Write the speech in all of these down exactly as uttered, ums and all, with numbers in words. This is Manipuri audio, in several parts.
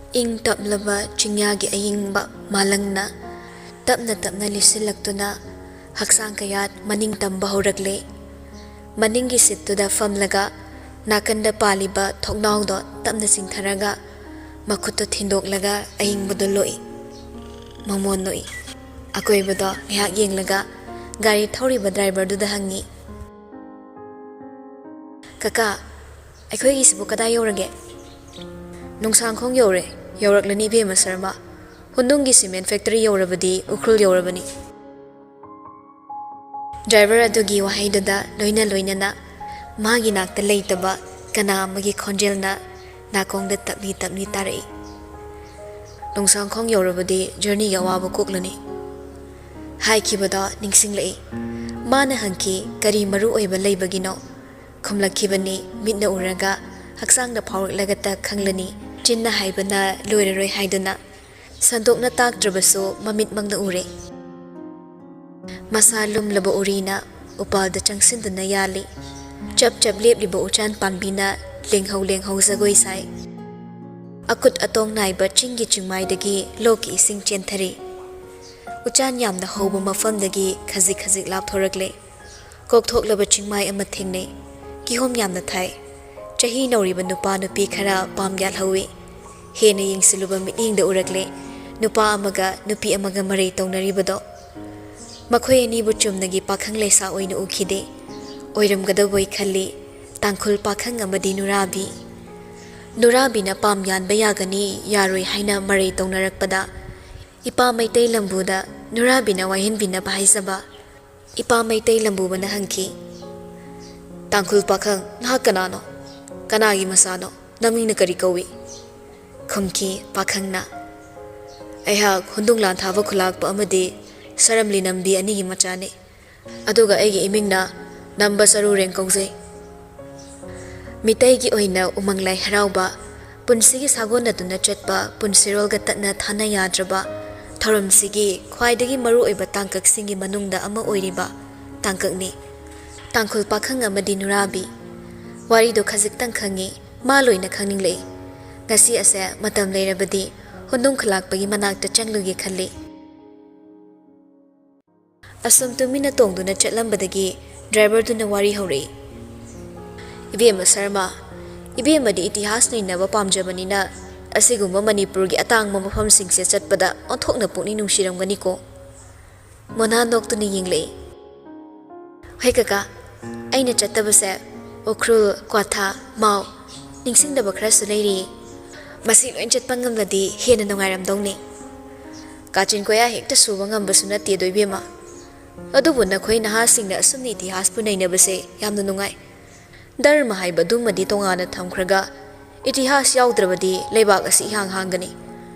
ꯏꯪ ꯇꯞꯂꯕ ꯆꯤꯡꯌꯥꯒꯤ ꯑꯏꯪꯕ ꯃꯥꯂꯪꯅ ꯇꯞꯅ ꯇꯞꯅ ꯂꯤꯁꯤꯜꯂꯛꯇꯨꯅ ꯍꯛꯆꯥꯡ ꯀꯌꯥꯠ ꯃꯅꯤꯡ ꯇꯝꯕ ꯍꯧꯔꯛꯂꯦ꯫ ꯃꯅꯤꯡꯒꯤ ꯁꯤꯠꯇꯨꯗ ꯐꯝꯂꯒ ꯅꯥꯀꯟꯗ ꯄꯥꯜꯂꯤꯕ ꯊꯣꯡꯅꯥꯎꯗꯣ ꯇꯞꯅ ꯆꯤꯡꯊꯔꯒ ꯃꯈꯨꯠꯇꯣ ꯊꯤꯟꯗꯣꯛꯂꯒ ꯑꯏꯪꯕꯗꯣ ꯂꯣꯛꯏ꯫ ꯃꯃꯣꯟ ꯅꯣꯛꯏ꯫ ꯑꯀꯣꯏꯕꯗꯣ ꯉꯥꯏꯍꯥꯛ ꯌꯦꯡꯂꯒ ꯒꯥꯔꯤ ꯊꯧꯔꯤꯕ ꯗ꯭ꯔꯥꯏꯚꯔꯗꯨꯗ ꯍꯪꯉꯤ, "ꯀꯀꯥ, ꯑꯩꯈꯣꯏꯒꯤꯁꯤꯕꯨ ꯀꯗꯥꯏ ꯌꯧꯔꯒꯦ?" "ꯅꯨꯡꯁꯥꯡꯈꯣꯡ ꯌꯧꯔꯦ꯫ ꯌꯧꯔꯛꯂꯅꯤ ꯏꯕꯦꯝꯃ ꯁꯔꯃ꯫ ꯍꯨꯟꯗꯨꯡꯒꯤ ꯁꯤꯃꯦꯟ ꯐꯦꯛꯇꯔꯤ ꯌꯧꯔꯕꯗꯤ ꯎꯈ꯭ꯔꯨꯜ ꯌꯧꯔꯕꯅꯤ꯫" ꯗ꯭ꯔꯥꯏꯚꯔ ꯑꯗꯨꯒꯤ ꯋꯥꯍꯩꯗꯨꯗ ꯂꯣꯏꯅ ꯂꯣꯏꯅꯅ ꯃꯥꯒꯤ ꯅꯥꯛꯇ ꯂꯩꯇꯕ ꯀꯅꯥ ꯑꯃꯒꯤ ꯈꯣꯟꯖꯦꯜꯅ ꯅꯥꯀꯣꯡꯗ ꯇꯞꯂꯤ ꯇꯞꯂꯤ ꯇꯥꯔꯛꯏ꯫ "ꯅꯨꯡꯁꯥꯡꯈꯣꯡ ꯌꯧꯔꯕꯗꯤ ꯖꯔꯅꯤꯒꯤ ꯑꯋꯥꯕ ꯀꯣꯛꯂꯅꯤ" ꯍꯥꯏꯈꯤꯕꯗꯣ ꯅꯤꯡꯁꯤꯡꯂꯛꯏ꯫ ꯃꯥꯅ ꯍꯪꯈꯤ, "ꯀꯔꯤ ꯃꯔꯨ ꯑꯣꯏꯕ ꯂꯩꯕꯒꯤꯅꯣ?" ꯈꯨꯝꯂꯛꯈꯤꯕꯅꯤ, ꯃꯤꯠꯅ ꯎꯔꯒ ꯍꯛꯆꯥꯡꯗ ꯐꯥꯎꯔꯛꯂꯒꯇ ꯈꯪꯂꯅꯤ꯫ ꯆꯤꯟꯅ ꯍꯥꯏꯕꯅ ꯂꯣꯏꯔꯔꯣꯏ ꯍꯥꯏꯗꯨꯅ ꯁꯟꯗꯣꯛꯅ ꯇꯥꯛꯇ꯭ꯔꯕꯁꯨ ꯃꯃꯤꯠꯃꯛꯅ ꯎꯔꯦ꯫ ꯃꯁꯥ ꯂꯨꯝꯂꯕ ꯎꯔꯤꯅ ꯎꯄꯥꯜꯗ ꯆꯪꯁꯤꯟꯗꯨꯅ ꯌꯥꯜꯂꯤ꯫ ꯆꯞ ꯆꯞ ꯂꯦꯞꯂꯤꯕ ꯎꯆꯥꯟ ꯄꯥꯝꯕꯤꯅ ꯂꯦꯡꯍꯧ ꯂꯦꯡꯍꯧ ꯖꯒꯣꯏ ꯁꯥꯏ꯫ ꯑꯀꯨꯠ ꯑꯇꯣꯡ ꯅꯥꯏꯕ ꯆꯤꯡꯒꯤ ꯆꯤꯡꯃꯥꯏꯗꯒꯤ ꯂꯣꯛꯀꯤ ꯏꯁꯤꯡ ꯆꯦꯟꯊꯔꯤ꯫ ꯎꯆꯥꯟ ꯌꯥꯝꯅ ꯍꯧꯕ ꯃꯐꯝꯗꯒꯤ ꯈꯖꯤꯛ ꯈꯖꯤꯛ ꯂꯥꯞꯊꯣꯔꯛꯂꯦ꯫ ꯀꯣꯛꯊꯣꯛꯂꯕ ꯆꯤꯡꯃꯥꯏ ꯑꯃ ꯊꯦꯡꯅꯩ꯫ ꯀꯤꯍꯣꯝ ꯌꯥꯝꯅ ꯊꯥꯏ꯫ ꯆꯍꯤ ꯅꯧꯔꯤꯕ ꯅꯨꯄꯥ ꯅꯨꯄꯤ ꯈꯔ ꯄꯥꯝ ꯌꯥꯜꯍꯧꯏ꯫ ꯍꯦꯟꯅ ꯌꯦꯡꯁꯤꯜꯂꯨꯕ ꯃꯤꯠꯌꯦꯡꯗ ꯎꯔꯛꯂꯦ ꯅꯨꯄꯥ ꯑꯃꯒ ꯅꯨꯄꯤ ꯑꯃꯒ ꯃꯔꯩ ꯇꯧꯅꯔꯤꯕꯗꯣ꯫ ꯃꯈꯣꯏ ꯑꯅꯤꯕꯨ ꯆꯨꯝꯅꯒꯤ ꯄꯥꯈꯪ ꯂꯩꯁꯥ ꯑꯣꯏꯅ ꯎꯈꯤꯗꯦ꯫ ꯑꯣꯏꯔꯝꯒꯗꯕꯣꯏ ꯈꯜꯂꯤ꯫ ꯇꯥꯡꯈꯨꯜ ꯄꯥꯈꯪ ꯑꯃꯗꯤ ꯅꯨꯔꯥꯕꯤ꯫ ꯅꯨꯔꯥꯕꯤꯅ ꯄꯥꯝ ꯌꯥꯟꯕ ꯌꯥꯒꯅꯤ ꯌꯥꯔꯣꯏ ꯍꯥꯏꯅ ꯃꯔꯩ ꯇꯧꯅꯔꯛꯄꯗ, ꯏꯄꯥ ꯃꯩꯇꯩ ꯂꯝꯕꯨꯗ ꯅꯨꯔꯥꯕꯤꯅ ꯋꯥꯍꯦꯟꯕꯤꯅꯕ ꯍꯥꯏꯖꯕ꯫ ꯏꯄꯥ ꯃꯩꯇꯩ ꯂꯝꯕꯨꯕꯅ ꯍꯪꯈꯤ, "ꯇꯥꯡꯈꯨꯜ ꯄꯥꯈꯪ, ꯅꯍꯥꯛ ꯀꯅꯥꯅꯣ? ꯀꯅꯥꯒꯤ ꯃꯆꯥꯅꯣ? ꯅꯃꯤꯡꯅ ꯀꯔꯤ ꯀꯧꯏ?" ꯈꯨꯝꯈꯤ ꯄꯥꯈꯪꯅ, "ꯑꯩꯍꯥꯛ ꯍꯨꯟꯗꯨꯡ ꯂꯥꯟꯊꯥꯕ ꯈꯨꯂꯥꯛꯄ ꯑꯃꯗꯤ ꯁꯔꯝꯂꯤ ꯅꯝꯕꯤ ꯑꯅꯤꯒꯤ ꯃꯆꯥꯅꯤ꯫ ꯑꯗꯨꯒ ꯑꯩꯒꯤ ꯏꯃꯤꯡꯅ ꯅꯝꯕ ꯆꯔꯨꯔꯦꯡ ꯀꯧꯖꯩ꯫" ꯃꯤꯇꯩꯒꯤ ꯑꯣꯏꯅ ꯎꯃꯪ ꯂꯥꯏ ꯍꯔꯥꯎꯕ, ꯄꯨꯟꯁꯤꯒꯤ ꯁꯥꯒꯣꯟꯅꯗꯨꯅ ꯆꯠꯄ ꯄꯨꯟꯁꯤꯔꯣꯜꯒ ꯇꯠꯅ ꯊꯥꯅ ꯌꯥꯗ꯭ꯔꯕ ꯊꯧꯔꯝꯁꯤꯒꯤ ꯈ꯭ꯋꯥꯏꯗꯒꯤ ꯃꯔꯨꯑꯣꯏꯕ ꯇꯥꯡꯀꯛꯁꯤꯡꯒꯤ ꯃꯅꯨꯡꯗ ꯑꯃ ꯑꯣꯏꯔꯤꯕ ꯇꯥꯡꯀꯛꯅꯤ꯫ ꯇꯥꯡꯈꯨꯜ ꯄꯥꯈꯪ ꯑꯃꯗꯤ ꯅꯨꯔꯥꯕꯤ꯫ ꯋꯥꯔꯤꯗꯣ ꯈꯖꯤꯛꯇꯪ ꯈꯪꯉꯤ, ꯃꯥ ꯂꯣꯏꯅ ꯈꯪꯅꯤꯡꯂꯛꯏ꯫ ꯉꯁꯤ ꯑꯁꯦ ꯃꯇꯝ ꯂꯩꯔꯕꯗꯤ ꯍꯨꯟꯗꯨꯝ ꯈꯨꯂꯥꯛꯄꯒꯤ ꯃꯅꯥꯛꯇ ꯆꯪꯂꯨꯒꯦ ꯈꯜꯂꯤ꯫ ꯑꯁꯨꯝ ꯇꯨꯃꯤꯟꯅ ꯇꯣꯡꯗꯨꯅ ꯆꯠꯂꯝꯕꯗꯒꯤ ꯗ꯭ꯔꯥꯏꯚꯔꯗꯨꯅ ꯋꯥꯔꯤ ꯍꯧꯔꯛꯏ꯫ "ꯏꯕꯦꯝꯃ ꯁꯔꯃ, ꯏꯕꯦꯝꯃꯗꯤ ꯏꯇꯤꯍꯥꯁ ꯅꯩꯅꯕ ꯄꯥꯝꯖꯕꯅꯤꯅ ꯑꯁꯤꯒꯨꯝꯕ ꯃꯅꯤꯄꯨꯔꯒꯤ ꯑꯇꯥꯡꯕ ꯃꯐꯝꯁꯤꯡꯁꯦ ꯆꯠꯄꯗ ꯑꯣꯟꯊꯣꯛꯅ ꯄꯨꯛꯅꯤꯡ ꯅꯨꯡꯁꯤꯔꯝꯒꯅꯤꯀꯣ?" ꯃꯣꯅꯥ ꯅꯣꯛꯇꯨꯅ ꯌꯦꯡꯂꯛꯏ꯫ "ꯍꯣꯏ ꯀꯀꯥ, ꯑꯩꯅ ꯆꯠꯇꯕꯁꯦ ꯎꯈ꯭ꯔꯨꯜ, ꯀ꯭ꯋꯥꯊꯥ, ꯃꯥꯎ, ꯅꯤꯡꯁꯤꯡꯗꯕ ꯈꯔꯁꯨ ꯂꯩꯔꯤ꯫ ꯃꯁꯤ ꯂꯣꯏ ꯆꯠꯄ ꯉꯝꯂꯗꯤ ꯍꯦꯟꯅ ꯅꯨꯡꯉꯥꯏꯔꯝꯗꯧꯅꯤ꯫ ꯀꯥꯆꯤꯟ ꯀꯣꯌꯥ ꯍꯦꯛꯇ ꯁꯨꯕ ꯉꯝꯕꯁꯨ ꯅꯠꯇꯦꯗꯣ ꯏꯕꯦꯝꯃ꯫ ꯑꯗꯨꯕꯨ ꯅꯈꯣꯏ ꯅꯍꯥꯁꯤꯡꯅ ꯑꯁꯨꯝꯅ ꯏꯇꯤꯍꯥꯁꯄꯨ ꯅꯩꯅꯕꯁꯦ ꯌꯥꯝꯅ ꯅꯨꯡꯉꯥꯏ꯫ ꯙꯔꯃ ꯍꯥꯏꯕꯗꯨꯃꯗꯤ ꯇꯣꯉꯥꯟꯅ ꯊꯝꯈ꯭ꯔꯒ ꯏꯇꯤꯍꯥꯁ ꯌꯥꯎꯗ꯭ꯔꯕꯗꯤ ꯂꯩꯕꯥꯛ ꯑꯁꯤ ꯏꯍꯥꯡ ꯍꯥꯡꯒꯅꯤ꯫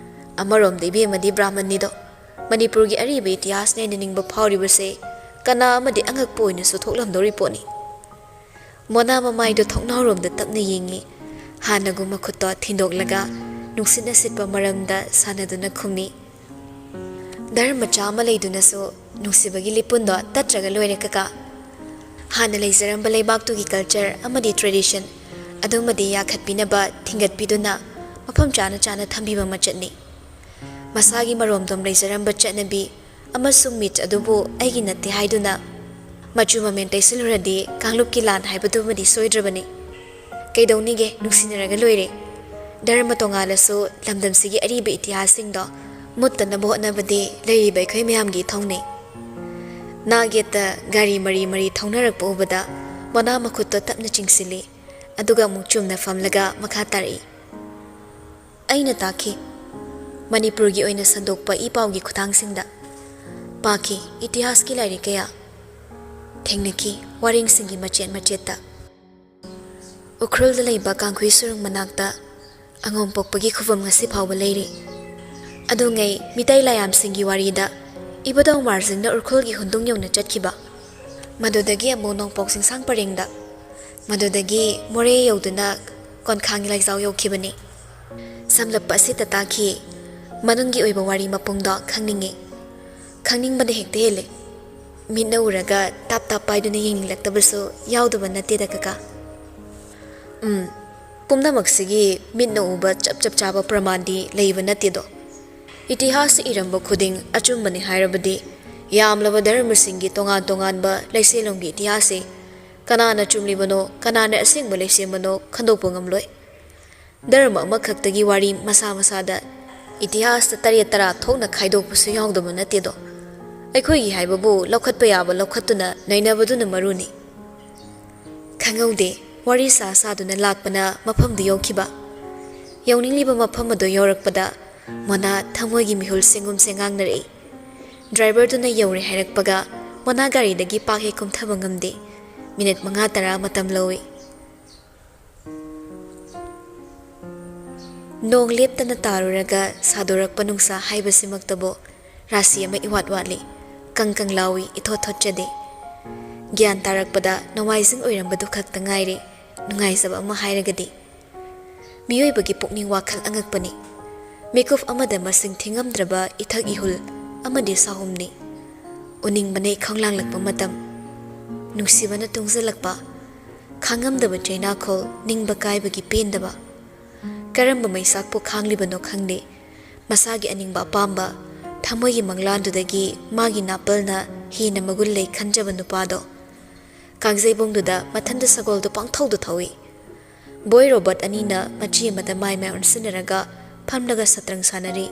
ꯑꯃꯔꯣꯝꯗ ꯏꯕꯦꯝꯃꯗꯤ ꯕ꯭ꯔꯥꯍꯃꯟꯅꯤꯗꯣ꯫ ꯃꯅꯤꯄꯨꯔꯒꯤ ꯑꯔꯤꯕ ꯏꯇꯤꯍꯥꯁ ꯅꯩꯅꯅꯤꯡꯕ ꯐꯥꯎꯔꯤꯕꯁꯦ ꯀꯅꯥ ꯑꯃꯗꯤ ꯑꯉꯛꯄ ꯑꯣꯏꯅꯁꯨ ꯊꯣꯛꯂꯝꯗꯧꯔꯤ ꯄꯣꯠꯅꯤ꯫" ꯃꯣꯅꯥ ꯃꯃꯥꯏꯗꯣ ꯊꯣꯡꯅꯥꯎꯔꯣꯝꯗ ꯇꯞꯅ ꯌꯦꯡꯉꯤ꯫ ꯍꯥꯟꯅꯒꯨꯝ ꯃꯈꯨꯠꯇꯣ ꯊꯤꯟꯗꯣꯛꯂꯒ ꯅꯨꯡꯁꯤꯠꯅ ꯁꯤꯠꯄ ꯃꯔꯝꯗ ꯁꯥꯟꯅꯗꯨꯅ ꯈꯨꯝꯃꯤ꯫ "ꯙꯔꯃ ꯃꯆꯥ ꯑꯃ ꯂꯩꯗꯨꯅꯁꯨ ꯅꯨꯡꯁꯤꯕꯒꯤ ꯂꯤꯄꯨꯟꯗꯣ ꯇꯠꯇ꯭ꯔꯒ ꯂꯣꯏꯔꯦ ꯀꯀꯥ꯫ ꯍꯥꯟꯅ ꯂꯩꯖꯔꯝꯕ ꯂꯩꯕꯥꯛꯇꯨꯒꯤ ꯀꯜꯆꯔ ꯑꯃꯗꯤ ꯇ꯭ꯔꯦꯗꯤꯁꯟ ꯑꯗꯨꯃꯗꯤ ꯌꯥꯈꯠꯄꯤꯅꯕ ꯊꯤꯡꯒꯠꯄꯤꯗꯨꯅ ꯃꯐꯝ ꯆꯥꯅ ꯆꯥꯅ ꯊꯝꯕꯤꯕ ꯃꯆꯠꯅꯤ꯫ ꯃꯁꯥꯒꯤ ꯃꯔꯣꯝꯗꯣꯝ ꯂꯩꯖꯔꯝꯕ ꯆꯠꯅꯕꯤ ꯑꯃꯁꯨꯡ ꯃꯤꯠ ꯑꯗꯨꯕꯨ ꯑꯩꯒꯤ ꯅꯠꯇꯦ ꯍꯥꯏꯗꯨꯅ ꯃꯆꯨ ꯃꯃꯦꯟ ꯇꯩꯁꯤꯜꯂꯨꯔꯗꯤ ꯀꯥꯡꯂꯨꯞꯀꯤ ꯂꯥꯟ ꯍꯥꯏꯕꯗꯨꯃꯗꯤ ꯁꯣꯏꯗ꯭ꯔꯕꯅꯤ꯫ ꯀꯩꯗꯧꯅꯤꯒꯦ, ꯅꯨꯡꯁꯤꯅꯔꯒ ꯂꯣꯏꯔꯦ꯫ ꯙꯔꯃ ꯇꯣꯉꯥꯜꯂꯁꯨ ꯂꯝꯗꯝꯁꯤꯒꯤ ꯑꯔꯤꯕ ꯏꯇꯤꯍꯥꯁꯁꯤꯡꯗꯣ ꯃꯨꯠꯇꯅꯕ ꯍꯣꯠꯅꯕꯗꯤ ꯂꯩꯔꯤꯕ ꯑꯩꯈꯣꯏ ꯃꯌꯥꯝꯒꯤ ꯏꯊꯧꯅꯤ꯫" ꯅꯥꯒꯦꯠꯇ ꯒꯥꯔꯤ ꯃꯔꯤ ꯃꯔꯤ ꯊꯧꯅꯔꯛꯄ ꯎꯕꯗ ꯃꯣꯅꯥ ꯃꯈꯨꯠꯇꯣ ꯇꯞꯅ ꯆꯤꯡꯁꯤꯜꯂꯤ꯫ ꯑꯗꯨꯒ ꯑꯃꯨꯛ ꯆꯨꯝꯅ ꯐꯝꯂꯒ ꯃꯈꯥ ꯇꯥꯔꯛꯏ꯫ "ꯑꯩꯅ ꯇꯥꯈꯤ꯫ ꯃꯅꯤꯄꯨꯔꯒꯤ ꯑꯣꯏꯅ ꯁꯟꯗꯣꯛꯄ ꯏ ꯄꯥꯎꯒꯤ ꯈꯨꯠꯊꯥꯡꯁꯤꯡꯗ꯫ ꯄꯥꯈꯤ ꯏꯇꯤꯍꯥꯁꯀꯤ ꯂꯥꯏꯔꯤꯛ ꯀꯌꯥ꯫ ꯊꯦꯡꯅꯈꯤ ꯋꯥꯔꯦꯡꯁꯤꯡꯒꯤ ꯃꯆꯦꯠ ꯃꯆꯦꯠꯇ꯫ ꯎꯈ꯭ꯔꯨꯜꯗ ꯂꯩꯕ ꯀꯥꯡꯈꯨꯏ ꯁꯨꯔꯨꯡ ꯃꯅꯥꯛꯇ ꯑꯉꯣꯝ ꯄꯣꯛꯄꯒꯤ ꯈꯨꯕꯝ ꯉꯁꯤ ꯐꯥꯎꯕ ꯂꯩꯔꯤ꯫ ꯑꯗꯨꯉꯩ ꯃꯤꯇꯩ ꯂꯥꯏꯌꯥꯝꯁꯤꯡꯒꯤ ꯋꯥꯔꯤꯗ ꯏꯕꯨꯙꯧ ꯃꯥꯔꯖꯤꯡꯅ ꯎꯈ꯭ꯔꯨꯜꯒꯤ ꯍꯨꯟꯗꯨꯡ ꯌꯧꯅ ꯆꯠꯈꯤꯕ, ꯃꯗꯨꯗꯒꯤ ꯑꯃꯨꯛ ꯅꯣꯡꯄꯣꯛ ꯆꯤꯡꯁꯥꯡ ꯄꯔꯦꯡꯗ, ꯃꯗꯨꯗꯒꯤ ꯃꯣꯔꯦ ꯌꯧꯗꯨꯅ ꯀꯣꯟꯈꯥꯡꯒꯤ ꯂꯥꯏꯖꯥꯎ ꯌꯧꯈꯤꯕꯅꯤ꯫ ꯁꯝꯂꯞꯄ ꯑꯁꯤꯇ ꯇꯥꯈꯤ꯫ ꯃꯅꯨꯡꯒꯤ ꯑꯣꯏꯕ ꯋꯥꯔꯤ ꯃꯄꯨꯡꯗꯣ ꯈꯪꯅꯤꯡꯏ꯫ ꯈꯪꯅꯤꯡꯕꯅ ꯍꯦꯛꯇ ꯍꯦꯜꯂꯦ꯫ ꯃꯤꯠꯅ ꯎꯔꯒ ꯇꯥꯞ ꯇꯥꯞ ꯄꯥꯏꯗꯨꯅ ꯌꯦꯡꯅꯤꯡꯂꯛꯇꯕꯁꯨ ꯌꯥꯎꯗꯕ ꯅꯠꯇꯦꯗ ꯀꯀꯥ꯫" "ꯎꯝ, ꯄꯨꯝꯅꯃꯛꯁꯤꯒꯤ ꯃꯤꯠꯅ ꯎꯕ ꯆꯞ ꯆꯞ ꯆꯥꯕ ꯄ꯭ꯔꯃꯥꯟꯗꯤ ꯂꯩꯕ ꯅꯠꯇꯦꯗꯣ꯫ ꯏꯇꯤꯍꯥꯁꯇ ꯏꯔꯝꯕ ꯈꯨꯗꯤꯡ ꯑꯆꯨꯝꯕꯅꯤ ꯍꯥꯏꯔꯕꯗꯤ, ꯌꯥꯝꯂꯕ ꯙꯔꯃꯁꯤꯡꯒꯤ ꯇꯣꯉꯥꯟ ꯇꯣꯉꯥꯟꯕ ꯂꯩꯁꯦꯜꯂꯣꯟꯒꯤ ꯏꯇꯤꯍꯥꯁꯁꯦ ꯀꯅꯥꯅ ꯆꯨꯝꯂꯤꯕꯅꯣ, ꯀꯅꯥꯅ ꯑꯁꯦꯡꯕ ꯂꯩꯁꯦꯝꯕꯅꯣ ꯈꯟꯗꯣꯛꯄ ꯉꯝꯂꯣꯏ꯫ ꯙꯔꯃ ꯑꯃꯈꯛꯇꯒꯤ ꯋꯥꯔꯤ ꯃꯁꯥ ꯃꯁꯥꯗ ꯏꯇꯤꯍꯥꯁꯇ ꯇꯔꯦꯠ ꯇꯔꯥ ꯊꯣꯛꯅ ꯈꯥꯏꯗꯣꯛꯄꯁꯨ ꯌꯥꯎꯗꯕ ꯅꯠꯇꯦꯗꯣ꯫ ꯑꯩꯈꯣꯏꯒꯤ ꯍꯥꯏꯕꯕꯨ ꯂꯧꯈꯠꯄ ꯌꯥꯕ ꯂꯧꯈꯠꯇꯨꯅ ꯅꯩꯅꯕꯗꯨꯅ ꯃꯔꯨꯅꯤ꯫ ꯈꯪꯍꯧꯗꯦ, ꯋꯥꯔꯤ ꯁꯥ ꯁꯥꯗꯨꯅ ꯂꯥꯛꯄꯅ ꯃꯐꯝꯗꯨ ꯌꯧꯈꯤꯕ꯫ ꯌꯧꯅꯤꯡꯂꯤꯕ ꯃꯐꯝ ꯑꯗꯨ ꯌꯧꯔꯛꯄꯗ ꯃꯣꯅꯥ ꯊꯃꯣꯏꯒꯤ ꯃꯤꯍꯨꯜ ꯁꯦꯡꯒꯨꯝ ꯁꯦꯡꯉꯥꯡꯅꯔꯛꯏ꯫ ꯗ꯭ꯔꯥꯏꯚꯔꯗꯨꯅ ꯌꯧꯔꯦ ꯍꯥꯏꯔꯛꯄꯒ ꯃꯣꯅꯥ ꯒꯥꯔꯤꯗꯒꯤ ꯄꯥꯛ ꯍꯦꯛ ꯀꯨꯝꯊꯕ ꯉꯝꯗꯦ꯫ ꯃꯤꯅꯤꯠ ꯃꯉꯥ ꯇꯔꯥ ꯃꯇꯝ ꯂꯧꯏ꯫ ꯅꯣꯡ ꯂꯦꯞꯇꯅ ꯇꯥꯔꯨꯔꯒ ꯁꯥꯗꯣꯔꯛꯄ ꯅꯨꯡꯁꯥ ꯍꯥꯏꯕꯁꯤꯃꯛꯇꯕꯨ ꯔꯥꯁꯤ ꯑꯃ ꯏꯋꯥꯠ ꯋꯥꯠꯂꯤ꯫ ꯀꯪ ꯀꯪ ꯂꯥꯎꯏ, ꯏꯊꯣꯠ ꯊꯣꯠꯆꯗꯦ꯫ ꯒ꯭ꯌꯥꯟ ꯇꯥꯔꯛꯄꯗ ꯅꯣꯡꯃꯥꯏꯖꯤꯡ ꯑꯣꯏꯔꯝꯕꯗꯨ ꯈꯛꯇ ꯉꯥꯏꯔꯦ꯫ ꯅꯨꯡꯉꯥꯏꯖꯕ ꯑꯃ ꯍꯥꯏꯔꯒꯗꯤ, ꯃꯤꯑꯣꯏꯕꯒꯤ ꯄꯨꯛꯅꯤꯡ ꯋꯥꯈꯜ ꯑꯉꯛꯄꯅꯤ꯫ ꯃꯤꯀꯨꯞ ꯑꯃꯗ ꯃꯁꯤꯡ ꯊꯤꯉꯝꯗ꯭ꯔꯕ ꯏꯊꯛ ꯏꯍꯨꯜ ꯑꯃꯗꯤ ꯁꯥꯍꯨꯝꯅꯤ꯫ ꯎꯅꯤꯡꯕꯅ ꯏꯈꯧ ꯂꯥꯡꯂꯛꯄ ꯃꯇꯝ, ꯅꯨꯡꯁꯤꯕꯅ ꯇꯨꯡꯁꯤꯜꯂꯛꯄ, ꯈꯥꯡꯉꯝꯗꯕ ꯆꯩꯅꯥꯈꯣꯜ, ꯅꯤꯡꯕ ꯀꯥꯏꯕꯒꯤ ꯄꯦꯟꯗꯕ꯫ ꯀꯔꯝꯕ ꯃꯩꯁꯥꯛꯄꯨ ꯈꯥꯡꯂꯤꯕꯅꯣ ꯈꯪꯗꯦ, ꯃꯁꯥꯒꯤ ꯑꯅꯤꯡꯕ ꯑꯄꯥꯝꯕ, ꯊꯃꯣꯏꯒꯤ ꯃꯪꯂꯥꯟꯗꯨꯗꯒꯤ ꯃꯥꯒꯤ ꯅꯥꯄꯜꯅ ꯍꯦꯟꯅ ꯃꯒꯨꯟ ꯂꯩ ꯈꯟꯖꯕ ꯅꯨꯄꯥꯗꯣ꯫ ꯀꯥꯡꯖꯩꯕꯨꯡꯗꯨꯗ ꯃꯊꯟꯗ ꯁꯒꯣꯜꯗꯨ ꯄꯪꯊꯧꯗ ꯊꯧꯏ꯫ ꯕꯣꯏ ꯔꯣꯕꯣꯠ ꯑꯅꯤꯅ ꯃꯆꯤ ꯑꯃꯗ ꯃꯥꯏ ꯃꯥꯏ ꯑꯣꯟꯁꯤꯟꯅꯔꯒ ꯐꯝꯂꯒ ꯁꯇ꯭ꯔꯪ ꯁꯥꯟꯅꯔꯤ꯫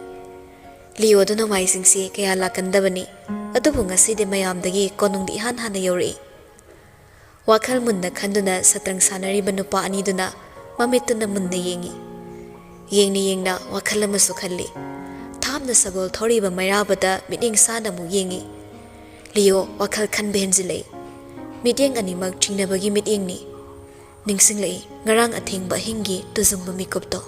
ꯂꯤꯑꯣꯗꯨ ꯅꯣꯡꯃꯥꯏꯖꯤꯡꯁꯤ ꯀꯌꯥ ꯂꯥꯛꯀꯟꯗꯕꯅꯤ, ꯑꯗꯨꯕꯨ ꯉꯁꯤꯗꯤ ꯃꯌꯥꯝꯗꯒꯤ ꯀꯣꯅꯨꯡꯗ ꯏꯍꯥꯟ ꯍꯥꯟꯅ ꯌꯧꯔꯛꯏ꯫ ꯋꯥꯈꯜ ꯃꯨꯟꯅ ꯈꯟꯗꯨꯅ ꯁꯇ꯭ꯔꯪ ꯁꯥꯟꯅꯔꯤꯕ ꯅꯨꯄꯥ ꯑꯅꯤꯗꯨꯅ ꯃꯃꯤꯠꯇꯨꯅ ꯃꯨꯟꯅ ꯌꯦꯡꯏ꯫ ꯌꯦꯡꯅ ꯌꯦꯡꯅ ꯋꯥꯈꯜ ꯑꯃꯁꯨ ꯈꯜꯂꯤ꯫ ꯊꯥꯞꯅ ꯁꯒꯣꯜ ꯊꯧꯔꯤꯕ ꯃꯩꯔꯥꯕꯗ ꯃꯤꯠꯌꯦꯡ ꯁꯥꯅ ꯑꯃꯨꯛ ꯌꯦꯡꯏ꯫ ꯂꯤꯑꯣ ꯋꯥꯈꯜ ꯈꯟꯕ ꯍꯦꯟꯖꯤꯜꯂꯛꯏ꯫ ꯃꯤꯠꯌꯦꯡ ꯑꯅꯤꯃꯛ ꯆꯤꯡꯅꯕꯒꯤ ꯃꯤꯠꯌꯦꯡꯅꯤ꯫ ꯅꯤꯡꯁꯤꯡꯂꯛꯏ, ꯉꯔꯥꯡ ꯑꯊꯦꯡꯕ ꯑꯍꯤꯡꯒꯤ ꯇꯨꯖꯨꯡꯕ ꯃꯤꯀꯨꯞꯇꯣ꯫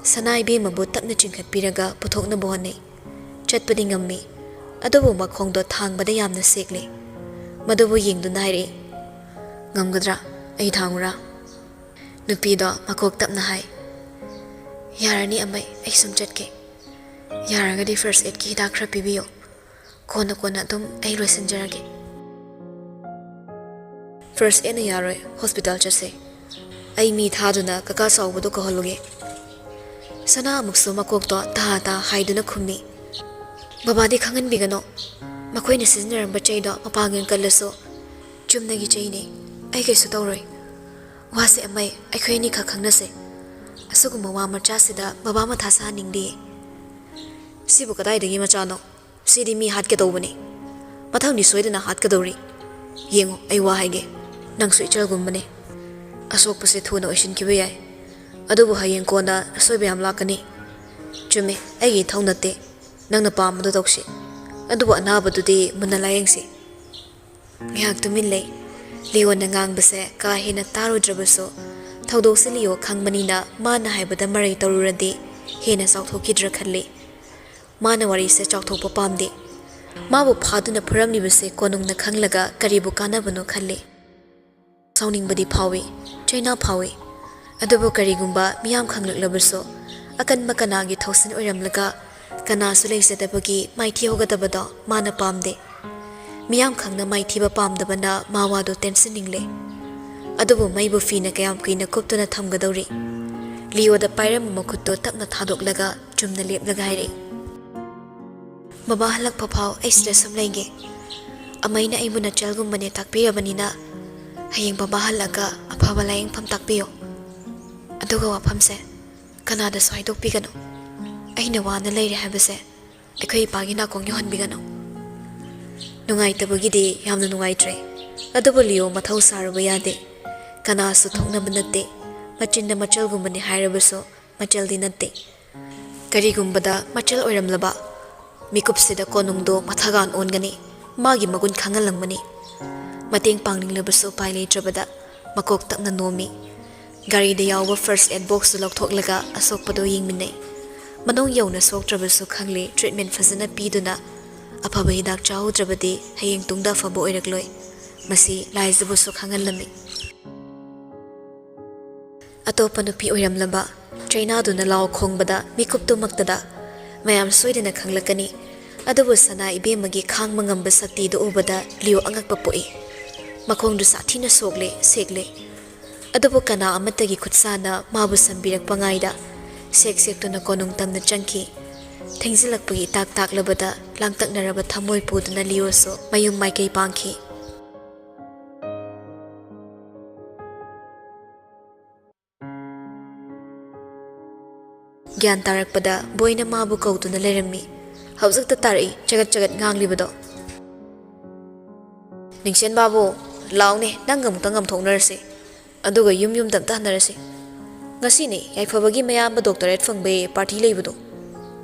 ꯁꯅꯥ ꯏꯕꯦꯝꯃꯕꯨ ꯇꯞꯅ ꯆꯤꯡꯈꯠꯄꯤꯔꯒ ꯄꯨꯊꯣꯛꯅꯕ ꯍꯣꯠꯅꯩ꯫ ꯆꯠꯄꯗꯤ ꯉꯝꯃꯤ, ꯑꯗꯨꯕꯨ ꯃꯈꯣꯡꯗꯣ ꯊꯥꯡꯕꯗ ꯌꯥꯝꯅ ꯁꯦꯛꯂꯦ꯫ ꯃꯗꯨꯕꯨ ꯌꯦꯡꯗꯨꯅ ꯍꯥꯏꯔꯛꯏ, "ꯉꯝꯒꯗ꯭ꯔꯥ? ꯑꯩ ꯊꯥꯡꯉꯨꯔꯥ?" ꯅꯨꯄꯤꯗꯣ ꯃꯀꯣꯛ ꯇꯞꯅ ꯍꯥꯏ, "ꯌꯥꯔꯅꯤ ꯑꯃꯩ, ꯑꯩ ꯁꯨꯝ ꯆꯠꯀꯦ꯫ ꯌꯥꯔꯒꯗꯤ ꯐꯥꯔꯁ ꯑꯦꯗꯀꯤ ꯍꯤꯗꯥꯛ ꯈꯔ ꯄꯤꯕꯤꯌꯨ꯫ ꯀꯣꯟꯅ ꯀꯣꯟꯅ ꯑꯗꯨꯝ ꯑꯩ ꯂꯣꯏꯁꯤꯟꯖꯔꯒꯦ꯫" "ꯐꯥꯔꯁ ꯑꯦꯗꯅ ꯌꯥꯔꯣꯏ, ꯍꯣꯁꯄꯤꯇꯥꯜ ꯆꯠꯁꯦ꯫ ꯑꯩ ꯃꯤ ꯊꯥꯗꯨꯅ ꯀꯀꯥ ꯆꯥꯎꯕꯗꯨ ꯀꯧꯍꯜꯂꯨꯒꯦ꯫ ꯁꯅꯥ ꯑꯃꯨꯛꯁꯨ ꯃꯀꯣꯛꯇꯣ ꯇꯥ ꯇꯥ ꯍꯥꯏꯗꯨꯅ ꯈꯨꯝꯃꯤ꯫ ꯕꯕꯥꯗꯤ ꯈꯪꯍꯟꯕꯤꯒꯅꯣ꯫ ꯃꯈꯣꯏꯅ ꯁꯤꯖꯤꯟꯅꯔꯝꯕ ꯆꯩꯗꯣ ꯃꯄꯥꯡꯒꯜ ꯀꯜꯂꯁꯨ ꯆꯨꯝꯅꯒꯤ ꯆꯩꯅꯤ꯫ ꯑꯩ ꯀꯩꯁꯨ ꯇꯧꯔꯣꯏ꯫ ꯋꯥꯁꯦ ꯑꯃꯩ ꯑꯩꯈꯣꯏ ꯑꯅꯤꯈꯛ ꯈꯪꯅꯁꯦ꯫ ꯑꯁꯤꯒꯨꯝꯕ ꯋꯥ ꯃꯆꯥꯁꯤꯗ ꯕꯕꯥ ꯃꯊꯥ ꯁꯥꯍꯟꯅꯤꯡꯗꯦ꯫ ꯁꯤꯕꯨ ꯀꯗꯥꯏꯗꯒꯤ ꯃꯆꯥꯅꯣ? ꯁꯤꯗꯤ ꯃꯤ ꯍꯥꯠꯀꯗꯧꯕꯅꯤ꯫ ꯃꯊꯪꯗꯤ ꯁꯣꯏꯗꯅ ꯍꯥꯠꯀꯗꯧꯔꯤ꯫ ꯌꯦꯡꯉꯣ, ꯑꯩ ꯋꯥ ꯍꯥꯏꯒꯦ꯫ ꯅꯪꯁꯨ ꯏꯆꯜꯒꯨꯝꯕꯅꯦ꯫ ꯑꯁꯣꯛꯄꯁꯦ ꯊꯨꯅ ꯑꯣꯏꯁꯤꯟꯈꯤꯕ ꯌꯥꯏ꯫ ꯑꯗꯨꯕꯨ ꯍꯌꯦꯡ ꯀꯣꯟꯅ ꯑꯁꯣꯏꯕ ꯌꯥꯝ ꯂꯥꯛꯀꯅꯤ꯫ ꯆꯨꯝꯃꯤ, ꯑꯩꯒꯤ ꯏꯊꯧ ꯅꯠꯇꯦ꯫ ꯅꯪꯅ ꯄꯥꯝꯕꯗꯨ ꯇꯧꯁꯤ꯫ ꯑꯗꯨꯕꯨ ꯑꯅꯥꯕꯗꯨꯗꯤ ꯃꯨꯟꯅ ꯂꯥꯌꯦꯡꯁꯤ꯫ ꯉꯥꯏꯍꯥꯛ ꯇꯨꯃꯤꯟ ꯂꯩ꯫ ꯂꯤꯌꯣꯅ ꯉꯥꯡꯕꯁꯦ ꯀꯥ ꯍꯦꯟꯅ ꯇꯥꯔꯨꯗ꯭ꯔꯕꯁꯨ, ꯊꯧꯗꯣꯛꯁꯦ ꯂꯤꯌꯣ ꯈꯪꯕꯅꯤꯅ ꯃꯥꯅ ꯍꯥꯏꯕꯗ ꯃꯔꯩ ꯇꯧꯔꯨꯔꯗꯤ ꯍꯦꯟꯅ ꯆꯥꯎꯊꯣꯛꯈꯤꯗ꯭ꯔꯥ ꯈꯜꯂꯤ꯫ ꯃꯥꯅ ꯋꯥꯔꯤꯁꯦ ꯆꯥꯎꯊꯣꯛꯄ ꯄꯥꯝꯗꯦ꯫ ꯃꯥꯕꯨ ꯐꯥꯗꯨꯅ ꯐꯨꯔꯝꯂꯤꯕꯁꯦ ꯀꯣꯅꯨꯡꯅ ꯈꯪꯂꯒ ꯀꯔꯤꯕꯨ ꯀꯥꯟꯅꯕꯅꯣ ꯈꯜꯂꯤ꯫ ꯁꯥꯎꯅꯤꯡꯕꯗꯤ ꯐꯥꯎꯏ, ꯆꯩꯅꯥ ꯐꯥꯎꯏ꯫ ꯑꯗꯨꯕꯨ ꯀꯔꯤꯒꯨꯝꯕ ꯃꯤꯌꯥꯝ ꯈꯪꯂꯛꯂꯕꯁꯨ, ꯑꯀꯟꯕ ꯀꯅꯥꯒꯤ ꯊꯧꯁꯤꯟ ꯑꯣꯏꯔꯝꯂꯒ ꯀꯅꯥꯁꯨ ꯂꯩꯖꯗꯕꯒꯤ ꯃꯥꯏꯊꯤꯍꯧꯒꯗꯕꯗꯣ ꯃꯥꯅ ꯄꯥꯝꯗꯦ꯫ ꯃꯤꯌꯥꯝ ꯈꯪꯅ ꯃꯥꯏꯊꯤꯕ ꯄꯥꯝꯗꯕꯅ ꯃꯥꯋꯥꯗꯣ ꯇꯦꯟꯁꯤꯟꯅꯤꯡꯂꯦ꯫ ꯑꯗꯨꯕꯨ ꯃꯩꯕꯨ ꯐꯤꯅ ꯀꯌꯥꯝ ꯀꯨꯏꯅ ꯀꯨꯞꯇꯨꯅ ꯊꯝꯒꯗꯧꯔꯤ? ꯂꯤꯌꯣꯗ ꯄꯥꯏꯔꯝꯕ ꯃꯈꯨꯠꯇꯣ ꯇꯞꯅ ꯊꯥꯗꯣꯛꯂꯒ ꯆꯨꯝꯅ ꯂꯦꯞꯂꯒ ꯍꯥꯏꯔꯛꯏ, "ꯕꯕꯥ ꯍꯜꯂꯛꯄ ꯐꯥꯎ ꯑꯩ ꯁꯤꯗ ꯁꯨꯝ ꯂꯩꯒꯦ꯫ ꯑꯃꯩꯅ ꯑꯩꯕꯨ ꯅꯆꯜꯒꯨꯝꯕꯅꯦ ꯇꯥꯛꯄꯤꯔꯕꯅꯤꯅ, ꯍꯌꯦꯡ ꯕꯕꯥ ꯍꯜꯂꯛꯑꯒ ꯑꯐꯕ ꯂꯥꯌꯦꯡꯐꯝ ꯇꯥꯛꯄꯤꯌꯨ꯫ ꯑꯗꯨꯒ ꯋꯥꯐꯝꯁꯦ ꯀꯅꯥꯗꯁꯨ ꯍꯥꯏꯗꯣꯛꯄꯤꯒꯅꯨ꯫ ꯑꯩꯅ ꯋꯥꯅ ꯂꯩꯔꯦ ꯍꯥꯏꯕꯁꯦ ꯑꯩꯈꯣꯏ ꯏꯄꯥꯒꯤ ꯅꯥꯀꯣꯡ ꯌꯧꯍꯟꯕꯤꯒꯅꯨ꯫" ꯅꯨꯡꯉꯥꯏꯇꯕꯒꯤꯗꯤ ꯌꯥꯝꯅ ꯅꯨꯡꯉꯥꯏꯇ꯭ꯔꯦ꯫ ꯑꯗꯨꯕꯨ ꯂꯤꯌꯣ ꯃꯊꯧ ꯁꯥꯔꯨꯕ ꯌꯥꯗꯦ꯫ ꯀꯅꯥꯁꯨ ꯊꯣꯛꯅꯕ ꯅꯠꯇꯦ꯫ ꯃꯆꯤꯟꯗ ꯃꯆꯜꯒꯨꯝꯕꯅꯤ ꯍꯥꯏꯔꯕꯁꯨ ꯃꯆꯜꯗꯤ ꯅꯠꯇꯦ꯫ ꯀꯔꯤꯒꯨꯝꯕꯗ ꯃꯆꯜ ꯑꯣꯏꯔꯝꯂꯕ? ꯃꯤꯀꯨꯞꯁꯤꯗ ꯀꯣꯅꯨꯡꯗꯣ ꯃꯊꯥꯒꯥꯟ ꯑꯣꯟꯒꯅꯤ꯫ ꯃꯥꯒꯤ ꯃꯒꯨꯟ ꯈꯪꯍꯜꯂꯝꯒꯅꯤ꯫ ꯃꯇꯦꯡ ꯄꯥꯡꯅꯤꯡꯂꯕꯁꯨ ꯎꯄꯥꯏ ꯂꯩꯇ꯭ꯔꯕꯗ ꯃꯀꯣꯛ ꯇꯞꯅ ꯅꯣꯝꯃꯤ꯫ ꯒꯥꯔꯤꯗ ꯌꯥꯎꯕ first aid boxꯇꯨ ꯂꯧꯊꯣꯛꯂꯒ ꯑꯁꯣꯛꯄꯗꯨ ꯌꯦꯡꯃꯤꯟꯅꯩ꯫ ꯃꯅꯨꯡ ꯌꯧꯅ ꯁꯣꯛꯇ꯭ꯔꯕꯁꯨ ꯈꯪꯂꯦ, treatment ꯐꯖꯅ ꯄꯤꯗꯨꯅ ꯑꯐꯕ ꯍꯤꯗꯥꯛ ꯆꯥꯍꯧꯗ꯭ꯔꯕꯗꯤ ꯍꯌꯦꯡ ꯇꯨꯡꯗ ꯑꯐꯕ ꯑꯣꯏꯔꯛꯂꯣꯏ꯫ ꯃꯁꯤ ꯂꯥꯏꯖꯕꯨꯁꯨ ꯈꯪꯍꯜꯂꯝꯃꯤ꯫ ꯑꯇꯣꯞꯄ ꯅꯨꯄꯤ ꯑꯣꯏꯔꯝꯂꯕ ꯆꯩꯅꯥꯗꯨꯅ ꯂꯥꯎ ꯈꯣꯡꯕꯗ ꯃꯤꯀꯨꯞꯇꯨꯃꯛꯇꯗ ꯃꯌꯥꯝ ꯁꯣꯏꯗꯅ ꯈꯪꯂꯛꯀꯅꯤ꯫ ꯑꯗꯨꯕꯨ ꯁꯅꯥ ꯏꯕꯦꯝꯃꯒꯤ ꯈꯥꯡꯕ ꯉꯝꯕ ꯁꯛꯇꯤꯗꯨ ꯎꯕꯗ ꯂꯤꯌꯣ ꯑꯉꯛꯄ ꯄꯣꯛꯏ꯫ ꯃꯈꯣꯡꯗꯨ ꯁꯥꯊꯤꯅ ꯁꯣꯛꯂꯦ, ꯁꯦꯛꯂꯦ꯫ ꯑꯗꯨꯕꯨ ꯀꯅꯥ ꯑꯃꯠꯇꯒꯤ ꯈꯨꯠꯁꯥꯅ ꯃꯥꯕꯨ ꯁꯝꯕꯤꯔꯛꯄ ꯉꯥꯏꯗ ꯁꯦꯛ ꯁꯦꯛꯇꯨꯅ ꯀꯣꯅꯨꯡ ꯇꯝꯅ ꯆꯪꯈꯤ꯫ ꯊꯦꯡꯖꯤꯜꯂꯛꯄꯒꯤ ꯏꯇꯥꯛ ꯇꯥꯛꯂꯕꯗ ꯂꯥꯡꯇꯛꯅꯔꯕ ꯊꯃꯣꯏ ꯄꯨꯗꯨꯅ ꯂꯤꯑꯣꯁꯨ ꯃꯌꯨꯝ ꯃꯥꯏꯀꯩ ꯄꯥꯡꯈꯤ꯫ ꯒ꯭ꯌꯥꯟ ꯇꯥꯔꯛꯄꯗ ꯕꯣꯏꯅ ꯃꯥꯕꯨ ꯀꯧꯗꯨꯅ ꯂꯩꯔꯝꯃꯤ꯫ ꯍꯧꯖꯤꯛꯇ ꯇꯥꯔꯛꯏ ꯆꯒꯠ ꯆꯒꯠ ꯉꯥꯡꯂꯤꯕꯗꯣ꯫ "ꯅꯤꯡꯁꯦꯟ ꯕꯥꯕꯨ, ꯂꯥꯎꯅꯦ, ꯅꯪꯒ ꯑꯃꯨꯛꯇꯪ ꯉꯝꯊꯣꯛꯅꯔꯁꯤ꯫ ꯑꯗꯨꯒ ꯌꯨꯝ ꯌꯨꯝꯗ ꯑꯝꯇ ꯍꯟꯅꯔꯁꯤ꯫ ꯉꯁꯤꯅꯦ ꯌꯥꯏꯐꯕꯒꯤ ꯃꯌꯥꯝꯕ ꯗꯣꯛꯇꯔꯦꯠ ꯐꯪꯕꯩ ꯄꯥꯔꯇꯤ ꯂꯩꯕꯗꯣ꯫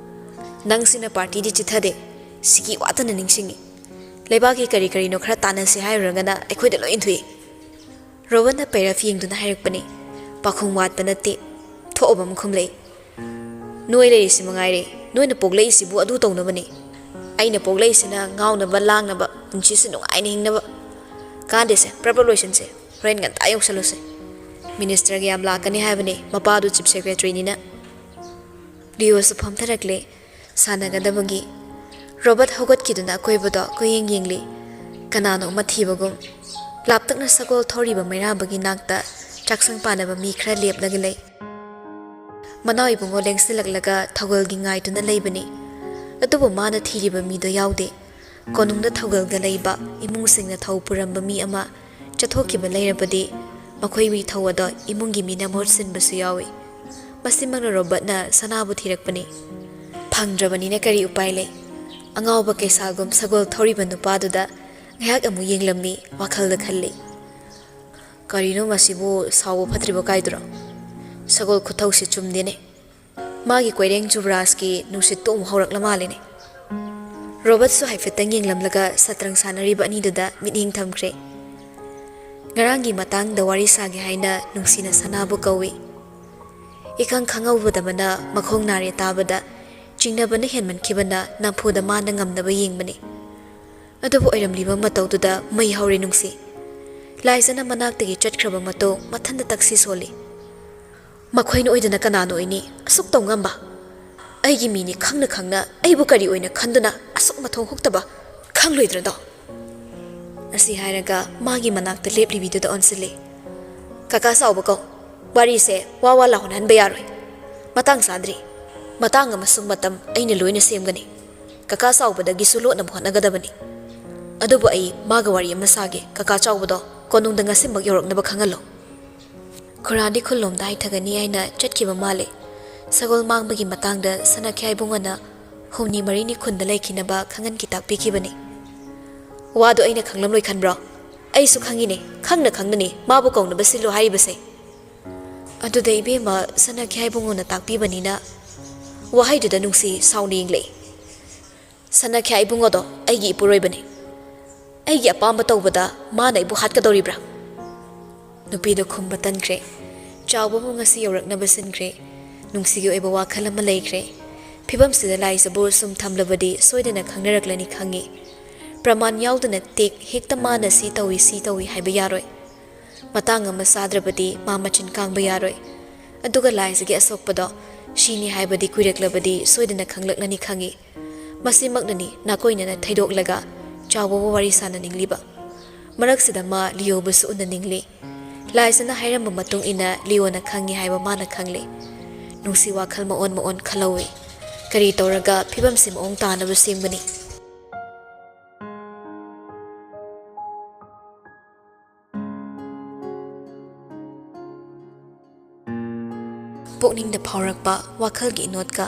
ꯅꯪꯁꯤꯅ ꯄꯥꯔꯇꯤꯗꯤ ꯆꯤꯊꯗꯦ, ꯁꯤꯀꯤ ꯋꯥꯠꯇꯅ ꯅꯤꯡꯁꯤꯡꯉꯤ꯫ ꯂꯩꯕꯥꯛꯀꯤ ꯀꯔꯤ ꯀꯔꯤꯅꯣ ꯈꯔ ꯇꯥꯟꯅꯁꯤ ꯍꯥꯏꯔꯨꯔꯒꯅ ꯑꯩꯈꯣꯏꯗ ꯂꯣꯏ ꯏꯟꯊꯣꯛꯏ꯫" ꯔꯣꯕꯟꯅ ꯄꯩꯔꯥ ꯌꯦꯡꯗꯨꯅ ꯍꯥꯏꯔꯛꯄꯅꯤ꯫ ꯄꯥꯈꯨꯝ ꯋꯥꯠꯄ ꯅꯠꯇꯦ, ꯊꯣꯛꯑꯕ ꯑꯃ ꯈꯨꯝꯂꯛꯏ꯫ "ꯅꯣꯏ ꯂꯩꯔꯤꯁꯤ ꯃꯉꯥꯏꯔꯦ, ꯅꯣꯏꯅ ꯄꯣꯛꯂꯛꯏꯁꯤꯕꯨ ꯑꯗꯨ ꯇꯧꯅꯕꯅꯤ꯫ ꯑꯩꯅ ꯄꯣꯛꯂꯛꯏꯁꯤꯅ ꯉꯥꯎꯅꯕ, ꯂꯥꯡꯅꯕ, ꯄꯨꯟꯁꯤꯁꯤ ꯅꯨꯡꯉꯥꯏꯅ ꯍꯤꯡꯅꯕ꯫ ꯀꯥꯟꯗꯦꯁꯦ, ꯄ꯭ꯔꯞ ꯄ꯭ꯔꯞ ꯂꯣꯏꯁꯤꯟꯁꯦ, ꯍꯣꯔꯦꯟ ꯉꯟꯇꯥ ꯌꯧꯁꯜꯂꯨꯁꯦ꯫" "ꯃꯤꯅꯤꯁꯇꯔꯒ ꯌꯥꯝ ꯂꯥꯛꯀꯅꯤ ꯍꯥꯏꯕꯅꯦ, ꯃꯄꯥꯗꯨ ꯆꯤꯐ ꯁꯦꯀ꯭ꯔꯦꯇꯔꯤꯅꯤꯅ꯫" ꯂꯤꯑꯣꯁꯨ ꯐꯝꯊꯔꯛꯂꯦ꯫ ꯁꯥꯟꯅꯒꯗꯕꯒꯤ ꯔꯣꯕꯔꯠ ꯍꯧꯒꯠꯈꯤꯗꯨꯅ ꯑꯀꯣꯏꯕꯗꯣ ꯀꯣꯏꯌꯦꯡ ꯌꯦꯡꯂꯤ꯫ ꯀꯅꯥꯅꯣ ꯑꯃ ꯊꯤꯕꯒꯨꯝ ꯂꯥꯞꯇꯛꯅ ꯁꯒꯣꯜ ꯊꯧꯔꯤꯕ ꯃꯩꯔꯥꯕꯒꯤ ꯅꯥꯛꯇ ꯆꯥꯛꯁꯪ ꯄꯥꯅꯕ ꯃꯤ ꯈꯔ ꯂꯦꯞꯂꯒ ꯂꯩ꯫ ꯃꯅꯥꯎ ꯏꯕꯨꯡꯉꯣ ꯂꯦꯡꯁꯤꯜꯂꯛꯂꯒ ꯊꯧꯒꯜꯒꯤ ꯉꯥꯏꯗꯨꯅ ꯂꯩꯕꯅꯤ꯫ ꯑꯗꯨꯕꯨ ꯃꯥꯅ ꯊꯤꯔꯤꯕ ꯃꯤꯗꯣ ꯌꯥꯎꯗꯦ꯫ ꯀꯣꯅꯨꯡꯗ ꯊꯧꯒꯜꯒ ꯂꯩꯕ ꯏꯃꯨꯡꯁꯤꯡꯅ ꯊꯧ ꯄꯨꯔꯝꯕ ꯃꯤ ꯑꯃ ꯆꯠꯊꯣꯛꯈꯤꯕ ꯂꯩꯔꯕꯗꯤ ꯃꯈꯣꯏꯒꯤ ꯊꯧ ꯑꯗꯣ ꯏꯃꯨꯡꯒꯤ ꯃꯤꯅ ꯃꯍꯨꯠ ꯁꯤꯟꯕꯁꯨ ꯌꯥꯎꯏ꯫ ꯃꯁꯤꯃꯛꯅ ꯔꯣꯕꯔꯠꯅ ꯁꯅꯥꯕꯨ ꯊꯤꯔꯛꯄꯅꯤ꯫ ꯐꯪꯗ꯭ꯔꯕꯅꯤꯅ ꯀꯔꯤ ꯎꯄꯥꯏ ꯂꯩ? ꯑꯉꯥꯎꯕ ꯀꯩꯁꯥꯜꯒꯨꯝ ꯁꯒꯣꯜ ꯊꯧꯔꯤꯕ ꯅꯨꯄꯥꯗꯨꯗ ꯉꯥꯏꯍꯥꯛ ꯑꯃꯨꯛ ꯌꯦꯡꯂꯝꯃꯤ, ꯋꯥꯈꯜꯗ ꯈꯜꯂꯤ꯫ "ꯀꯔꯤꯅꯣ ꯃꯁꯤꯕꯨ, ꯁꯥꯎꯕ ꯐꯠꯇ꯭ꯔꯤꯕ ꯀꯥꯏꯗꯨꯔꯣ? ꯁꯒꯣꯜ ꯈꯨꯊꯧꯁꯤ ꯆꯨꯝꯗꯦꯅꯦ꯫ ꯃꯥꯒꯤ ꯀꯣꯏꯔꯦꯡ ꯖꯨꯕꯔꯥꯖꯀꯤ ꯅꯨꯡꯁꯤꯠꯇꯨ ꯑꯃꯨꯛ ꯍꯧꯔꯛꯂ ꯃꯥꯜꯂꯦꯅꯦ꯫" ꯔꯣꯕꯔꯠꯁꯨ ꯍꯥꯏꯐꯦꯠꯇꯪ ꯌꯦꯡꯂꯝꯂꯒ ꯁꯇ꯭ꯔꯪ ꯁꯥꯟꯅꯔꯤꯕ ꯑꯅꯤꯗꯨꯗ ꯃꯤꯠꯌꯦꯡ ꯊꯝꯈ꯭ꯔꯦ꯫ "ꯉꯔꯥꯡꯒꯤ ꯃꯇꯥꯡꯗ ꯋꯥꯔꯤ ꯁꯥꯒꯦ ꯍꯥꯏꯅ ꯅꯨꯡꯁꯤꯅ ꯁꯅꯥꯕꯨ ꯀꯧꯏ꯫" ꯏꯈꯪ ꯈꯪꯍꯧꯗꯕꯅ ꯃꯈꯣꯡ ꯅꯥꯔꯦ ꯇꯥꯕꯗ ꯆꯤꯡꯅꯕꯅ ꯍꯦꯟꯃꯟꯈꯤꯕꯅ ꯅꯝꯐꯨꯗ ꯃꯥꯅ ꯉꯝꯅꯕ ꯌꯦꯡꯕꯅꯤ꯫ ꯑꯗꯨꯕꯨ ꯑꯣꯏꯔꯝꯂꯤꯕ ꯃꯇꯧꯗꯨꯗ ꯃꯩ ꯍꯧꯔꯦ ꯅꯨꯡꯁꯤ꯫ ꯂꯥꯏꯖꯅ ꯃꯅꯥꯛꯇꯒꯤ ꯆꯠꯈ꯭ꯔꯕ ꯃꯇꯨꯡ ꯃꯊꯟꯇ ꯇꯛꯁꯤ ꯁꯣꯜꯂꯤ꯫ "ꯃꯈꯣꯏꯅ ꯑꯣꯏꯗꯅ ꯀꯅꯥꯅ ꯑꯣꯏꯅꯤ? ꯑꯁꯨꯛ ꯇꯧ ꯉꯝꯕ? ꯑꯩꯒꯤ ꯃꯤꯅꯤ ꯈꯪꯅ ꯈꯪꯅ ꯑꯩꯕꯨ ꯀꯔꯤ ꯑꯣꯏꯅ ꯈꯟꯗꯨꯅ ꯑꯁꯨꯛ ꯃꯊꯣꯡ ꯍꯨꯛꯇꯕ? ꯈꯪꯂꯣꯏꯗ꯭ꯔꯗꯣ?" ꯑꯁꯤ ꯍꯥꯏꯔꯒ ꯃꯥꯒꯤ ꯃꯅꯥꯛꯇ ꯂꯦꯞꯂꯤꯕꯤꯗꯨꯗ ꯑꯣꯟꯁꯤꯜꯂꯤ꯫ "ꯀꯀꯥ ꯆꯥꯎꯕ ꯀꯧ꯫ ꯋꯥꯔꯤꯁꯦ ꯋꯥ ꯋꯥ ꯂꯥꯎꯍꯟꯍꯟꯕ ꯌꯥꯔꯣꯏ꯫ ꯃꯇꯥꯡ ꯆꯥꯗ꯭ꯔꯤ꯫ ꯃꯇꯥꯡ ꯑꯃꯁꯨꯡ ꯃꯇꯝ ꯑꯩꯅ ꯂꯣꯏꯅ ꯁꯦꯝꯒꯅꯤ꯫ ꯀꯀꯥ ꯆꯥꯎꯕꯗꯒꯤꯁꯨ ꯂꯣꯠꯅꯕ ꯍꯣꯠꯅꯒꯗꯕꯅꯤ꯫ ꯑꯗꯨꯕꯨ ꯑꯩ ꯃꯥꯒ ꯋꯥꯔꯤ ꯑꯃ ꯁꯥꯒꯦ꯫ ꯀꯀꯥ ꯆꯥꯎꯕꯗꯣ ꯀꯣꯅꯨꯡꯗ ꯉꯁꯤꯃꯛ ꯌꯧꯔꯛꯅꯕ ꯈꯪꯍꯜꯂꯣ꯫" ꯈꯨꯔꯥꯗꯤ ꯈꯨꯜꯂꯣꯝꯗ ꯍꯥꯏꯊꯒꯅꯤ ꯍꯥꯏꯅ ꯆꯠꯈꯤꯕ ꯃꯥꯜꯂꯦ꯫ ꯁꯒꯣꯜ ꯃꯥꯡꯕꯒꯤ ꯃꯇꯥꯡꯗ ꯁꯅꯥꯈ꯭ꯌꯥꯏ ꯏꯕꯨꯡꯉꯣꯅ ꯍꯨꯝꯅꯤ ꯃꯔꯤꯅꯤ ꯈꯨꯟꯗ ꯂꯩꯈꯤꯅꯕ ꯈꯪꯍꯟꯈꯤ ꯇꯥꯛꯄꯤꯈꯤꯕꯅꯤ꯫ "ꯋꯥꯗꯣ ꯑꯩꯅ ꯈꯪꯂꯝꯂꯣꯏ ꯈꯟꯕ꯭ꯔꯣ? ꯑꯩꯁꯨ ꯈꯪꯉꯤꯅꯦ, ꯈꯪꯅ ꯈꯪꯅꯅꯤ ꯃꯥꯕꯨ ꯀꯧꯅꯕ ꯁꯤꯜꯂꯨ ꯍꯥꯏꯔꯤꯕꯁꯦ꯫" ꯑꯗꯨꯗ ꯏꯕꯦꯝꯃ ꯁꯅꯥꯈ꯭ꯌꯥꯏ ꯏꯕꯨꯡꯉꯣꯅ ꯇꯥꯛꯄꯤꯕꯅꯤꯅ ꯋꯥꯍꯩꯗꯨꯗ ꯅꯨꯡꯁꯤ ꯁꯥꯎꯅ ꯌꯦꯡꯂꯛꯏ꯫ "ꯁꯅꯥꯈ꯭ꯌꯥ ꯏꯕꯨꯡꯉꯣꯗꯣ ꯑꯩꯒꯤ ꯏꯄꯨꯔꯣꯏꯕꯅꯤ꯫ ꯑꯩꯒꯤ ꯑꯄꯥꯝꯕ ꯇꯧꯕꯗ ꯃꯥꯅ ꯑꯩꯕꯨ ꯍꯥꯠꯀꯗꯧꯔꯤꯕ꯭ꯔꯥ?" ꯅꯨꯄꯤꯗꯣ ꯈꯨꯝꯕ ꯇꯟꯈ꯭ꯔꯦ꯫ ꯆꯥꯎꯕꯕꯨ ꯉꯁꯤ ꯌꯧꯔꯛꯅꯕ ꯁꯤꯟꯈ꯭ꯔꯦ꯫ ꯅꯨꯡꯁꯤꯒꯤ ꯑꯣꯏꯕ ꯋꯥꯈꯜ ꯑꯃ ꯂꯩꯈ꯭ꯔꯦ꯫ ꯐꯤꯕꯝꯁꯤꯗ ꯂꯥꯏꯖꯕꯨ ꯁꯨꯝ ꯊꯝꯂꯕꯗꯤ ꯁꯣꯏꯗꯅ ꯈꯪꯅꯔꯛꯂꯅꯤ ꯈꯪꯉꯤ꯫ ꯄ꯭ꯔꯃꯥꯟ ꯌꯥꯎꯗꯅ ꯇꯦꯛ ꯍꯦꯛꯇ ꯃꯥꯅ ꯁꯤ ꯇꯧꯏ, ꯁꯤ ꯇꯧꯏ ꯍꯥꯏꯕ ꯌꯥꯔꯣꯏ꯫ ꯃꯇꯥꯡ ꯑꯃ ꯆꯥꯗ꯭ꯔꯕꯗꯤ ꯃꯥ ꯃꯆꯤꯟ ꯀꯥꯡꯕ ꯌꯥꯔꯣꯏ꯫ ꯑꯗꯨꯒ ꯂꯥꯏꯖꯒꯤ ꯑꯁꯣꯛꯄꯗꯣ ꯁꯤꯅꯤ ꯍꯥꯏꯕꯗꯤ ꯀꯨꯏꯔꯛꯂꯕꯗꯤ ꯁꯣꯏꯗꯅ ꯈꯪꯂꯛꯂꯅꯤ ꯈꯪꯉꯤ꯫ ꯃꯁꯤꯃꯛꯅꯅꯤ ꯅꯥꯀꯣꯏꯅꯅ ꯊꯩꯗꯣꯛꯂꯒ ꯆꯥꯎꯕꯕꯨ ꯋꯥꯔꯤ ꯁꯥꯅꯅꯤꯡꯂꯤꯕ꯫ ꯃꯔꯛꯁꯤꯗ ꯃꯥ ꯂꯤꯌꯣꯕꯨꯁꯨ ꯎꯅꯅꯤꯡꯂꯤ꯫ ꯂꯥꯏꯖꯅ ꯍꯥꯏꯔꯝꯕ ꯃꯇꯨꯡ ꯏꯟꯅ ꯂꯤꯌꯣꯅ ꯈꯪꯉꯤ ꯍꯥꯏꯕ ꯃꯥꯅ ꯈꯪꯂꯤ꯫ ꯅꯨꯡꯁꯤ ꯋꯥꯈꯜ ꯃꯑꯣꯟ ꯃꯑꯣꯟ ꯈꯜꯍꯧꯏ꯫ ꯀꯔꯤ ꯇꯧꯔꯒ ꯐꯤꯕꯝꯁꯤ ꯃꯑꯣꯡ ꯇꯥꯅꯕ ꯁꯦꯝꯒꯅꯤ? ꯄꯨꯛꯅꯤꯡꯗ ꯐꯥꯎꯔꯛꯄ ꯋꯥꯈꯜꯒꯤ ꯏꯅꯣꯠꯀ,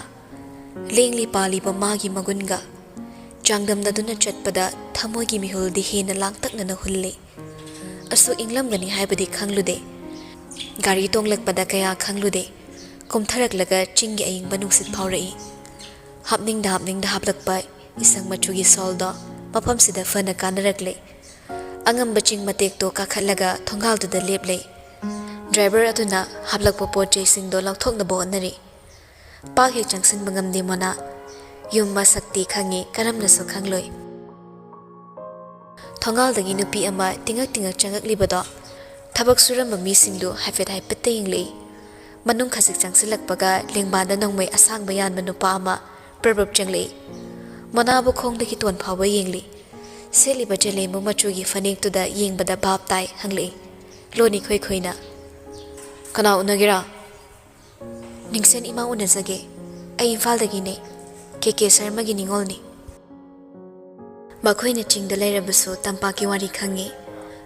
ꯂꯦꯡꯂꯤ ꯄꯥꯜꯂꯤꯕ ꯃꯥꯒꯤ ꯃꯒꯨꯟꯒ ꯆꯥꯡꯗꯝꯅꯗꯨꯅ ꯆꯠꯄꯗ ꯊꯃꯣꯏꯒꯤ ꯃꯤꯍꯨꯜꯗꯤ ꯍꯦꯟꯅ ꯂꯥꯡꯇꯛꯅꯅ ꯍꯨꯜꯂꯤ꯫ ꯑꯁꯨꯛ ꯏꯪꯂꯝꯒꯅꯤ ꯍꯥꯏꯕꯗꯤ ꯈꯪꯂꯨꯗꯦ꯫ ꯒꯥꯔꯤ ꯇꯣꯡꯂꯛꯄꯗ ꯀꯌꯥ ꯈꯪꯂꯨꯗꯦ꯫ ꯀꯨꯝꯊꯔꯛꯂꯒ ꯆꯤꯡꯒꯤ ꯑꯌꯤꯡꯕ ꯅꯨꯡꯁꯤꯠ ꯐꯥꯎꯔꯛꯏ꯫ ꯍꯥꯞꯅꯤꯡꯗ ꯍꯥꯞꯅꯤꯡꯗ ꯍꯥꯞꯂꯛꯄ ꯏꯁꯪ ꯃꯆꯨꯒꯤ ꯁꯣꯜꯗꯣ ꯃꯐꯝꯁꯤꯗ ꯐꯅ ꯀꯥꯟꯅꯔꯛꯂꯦ꯫ ꯑꯉꯝꯕ ꯆꯤꯡ ꯃꯇꯦꯛꯇꯣ ꯀꯥꯈꯠꯂꯒ ꯊꯣꯡꯒꯥꯜꯗꯨꯗ ꯂꯦꯞꯂꯦ꯫ ꯗ꯭ꯔꯥꯏꯚꯔ ꯑꯗꯨꯅ ꯍꯥꯞꯂꯛꯄ ꯄꯣꯠ ꯆꯩꯁꯤꯡꯗꯣ ꯂꯧꯊꯣꯛꯅꯕ ꯍꯣꯠꯅꯔꯤ꯫ ꯄꯥꯛ ꯍꯦꯛ ꯆꯪꯁꯤꯟꯕ ꯉꯝꯗꯦ ꯃꯣꯅꯥ꯫ ꯌꯨꯝ ꯃꯁꯛꯇꯤ ꯈꯪꯉꯤ, ꯀꯔꯝꯅꯁꯨ ꯈꯪꯂꯣꯏ꯫ ꯊꯣꯡꯒꯥꯜꯗꯒꯤ ꯅꯨꯄꯤ ꯑꯃ ꯇꯤꯡꯉꯛ ꯇꯤꯡꯉꯛ ꯆꯪꯉꯛꯂꯤꯕꯗꯣ ꯊꯕꯛ ꯁꯨꯔꯝꯕ ꯃꯤꯁꯤꯡꯗꯨ ꯍꯥꯏꯐꯦꯠ ꯍꯥꯏꯐꯦꯠꯇ ꯌꯦꯡꯂꯛꯏ꯫ ꯃꯅꯨꯡ ꯈꯖꯤꯛ ꯆꯪꯁꯤꯜꯂꯛꯄꯒ ꯂꯦꯡꯕꯥꯟꯗ ꯅꯣꯡꯃꯩ ꯑꯁꯥꯡꯕ ꯌꯥꯟꯕ ꯅꯨꯄꯥ ꯑꯃ ꯄ꯭ꯔꯞ ꯄ꯭ꯔꯞ ꯆꯪꯂꯛꯏ꯫ ꯃꯣꯅꯥꯕꯨ ꯈꯣꯡꯗꯒꯤ ꯇꯣꯟ ꯐꯥꯎꯕ ꯌꯦꯡꯂꯤ꯫ ꯁꯦꯠꯂꯤꯕ ꯖꯦꯂꯦꯝꯕꯨ ꯃꯆꯨꯒꯤ ꯐꯅꯦꯛꯇꯨꯗ ꯌꯦꯡꯕꯗ ꯚꯥꯞ ꯇꯥꯏ ꯍꯪꯂꯛꯏ, ꯂꯣꯟ ꯏꯈꯣꯏ ꯈꯣꯏꯅ꯫ ꯀꯅꯥ ꯎꯅꯒꯦꯔꯥ? ꯅꯤꯡꯁꯦꯟ ꯏꯃꯥ ꯎꯅꯖꯒꯦ꯫ ꯑꯩ ꯏꯝꯐꯥꯜꯗꯒꯤꯅꯦ꯫ ꯀꯦ ꯀꯦ ꯁꯔꯃꯒꯤ ꯅꯤꯉꯣꯜꯅꯤ꯫ ꯃꯈꯣꯏꯅ ꯆꯤꯡꯗ ꯂꯩꯔꯕꯁꯨ ꯇꯝꯄꯥꯛꯀꯤ ꯋꯥꯔꯤ ꯈꯪꯉꯤ꯫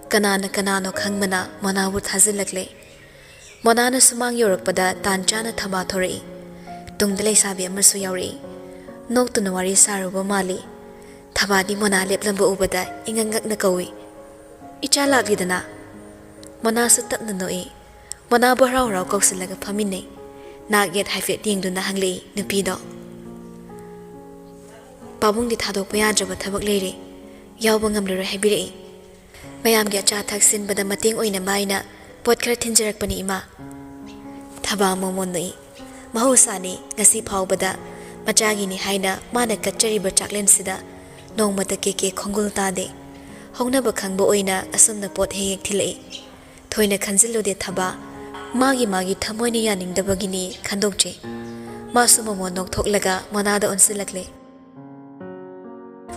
ꯀꯅꯥꯅ ꯀꯅꯥꯅꯣ ꯈꯪꯕꯅ ꯃꯣꯅꯥꯕꯨ ꯊꯥꯖꯤꯜꯂꯛꯂꯦ꯫ ꯃꯣꯅꯥꯅ ꯁꯨꯃꯥꯡ ꯌꯧꯔꯛꯄꯗ ꯇꯥꯟ ꯆꯥꯅ ꯊꯕꯥ ꯊꯣꯔꯛꯏ꯫ ꯇꯨꯡꯗ ꯂꯩꯁꯥꯕꯤ ꯑꯃꯁꯨ ꯌꯥꯎꯔꯛꯏ꯫ ꯅꯣꯛꯇꯨꯅ ꯋꯥꯔꯤ ꯁꯥꯔꯨꯕ ꯃꯥꯜꯂꯤ꯫ ꯊꯕꯥꯗꯤ ꯃꯣꯅꯥ ꯂꯦꯞꯂꯝꯕ ꯎꯕꯗ ꯏꯉꯛ ꯉꯛꯅ ꯀꯧꯏ, "ꯏꯆꯥ ꯂꯥꯛꯂꯤꯗꯅ?" ꯃꯣꯅꯥꯁꯨ ꯇꯞꯅ ꯅꯣꯛꯏ꯫ ꯃꯣꯅꯥꯕꯨ ꯍꯔꯥꯎ ꯍꯔꯥꯎ ꯀꯧꯁꯤꯜꯂꯒ ꯐꯝꯃꯤꯟꯅꯩ꯫ ꯅꯥꯛ ꯌꯦꯠ ꯍꯥꯏꯐꯦꯠ ꯌꯦꯡꯗꯨꯅ ꯍꯪꯂꯛꯏ ꯅꯨꯄꯤꯗꯣ꯫ "ꯄꯥꯕꯨꯡꯗꯤ ꯊꯥꯗꯣꯛꯄ ꯌꯥꯗ꯭ꯔꯕ ꯊꯕꯛ ꯂꯩꯔꯦ, ꯌꯥꯎꯕ ꯉꯝꯂꯔꯣꯏ ꯍꯥꯏꯕꯤꯔꯛꯏ꯫ ꯃꯌꯥꯝꯒꯤ ꯑꯆꯥ ꯑꯊꯛ ꯁꯤꯟꯕꯗ ꯃꯇꯦꯡ ꯑꯣꯏꯅꯕ ꯍꯥꯏꯅ ꯄꯣꯠ ꯈꯔ ꯊꯤꯟꯖꯔꯛꯄꯅꯤ, ꯏꯃꯥ꯫" ꯊꯕꯥ ꯃꯣꯃꯣꯟ ꯅꯣꯛꯏ꯫ ꯃꯍꯧꯁꯥꯅꯤ, ꯉꯁꯤ ꯐꯥꯎꯕꯗ ꯃꯆꯥꯒꯤꯅꯤ ꯍꯥꯏꯅ ꯃꯥꯅ ꯀꯠꯆꯔꯤꯕ ꯆꯥꯛꯂꯦꯟꯁꯤꯗ ꯅꯣꯡꯃꯇ ꯀꯦ ꯀꯦ ꯈꯣꯡꯒꯨꯜ ꯇꯥꯗꯦ꯫ ꯍꯧꯅꯕ ꯈꯪꯕ ꯑꯣꯏꯅ ꯑꯁꯨꯝꯅ ꯄꯣꯠ ꯍꯦꯛ ꯍꯦꯛ ꯊꯤꯜꯂꯛꯏ꯫ ꯊꯣꯏꯅ ꯈꯟꯖꯤꯜꯂꯨꯗꯦ ꯊꯕꯥ꯫ ꯃꯥꯒꯤ ꯃꯥꯒꯤ ꯊꯃꯣꯏꯅ ꯌꯥꯅꯤꯡꯗꯕꯒꯤꯅꯤ ꯈꯟꯗꯣꯛꯆꯩ꯫ ꯃꯥꯁꯨ ꯃꯣꯃꯣꯟ ꯅꯣꯛꯊꯣꯛꯂꯒ ꯃꯣꯅꯥꯗ ꯑꯣꯟꯁꯤꯜꯂꯛꯂꯦ꯫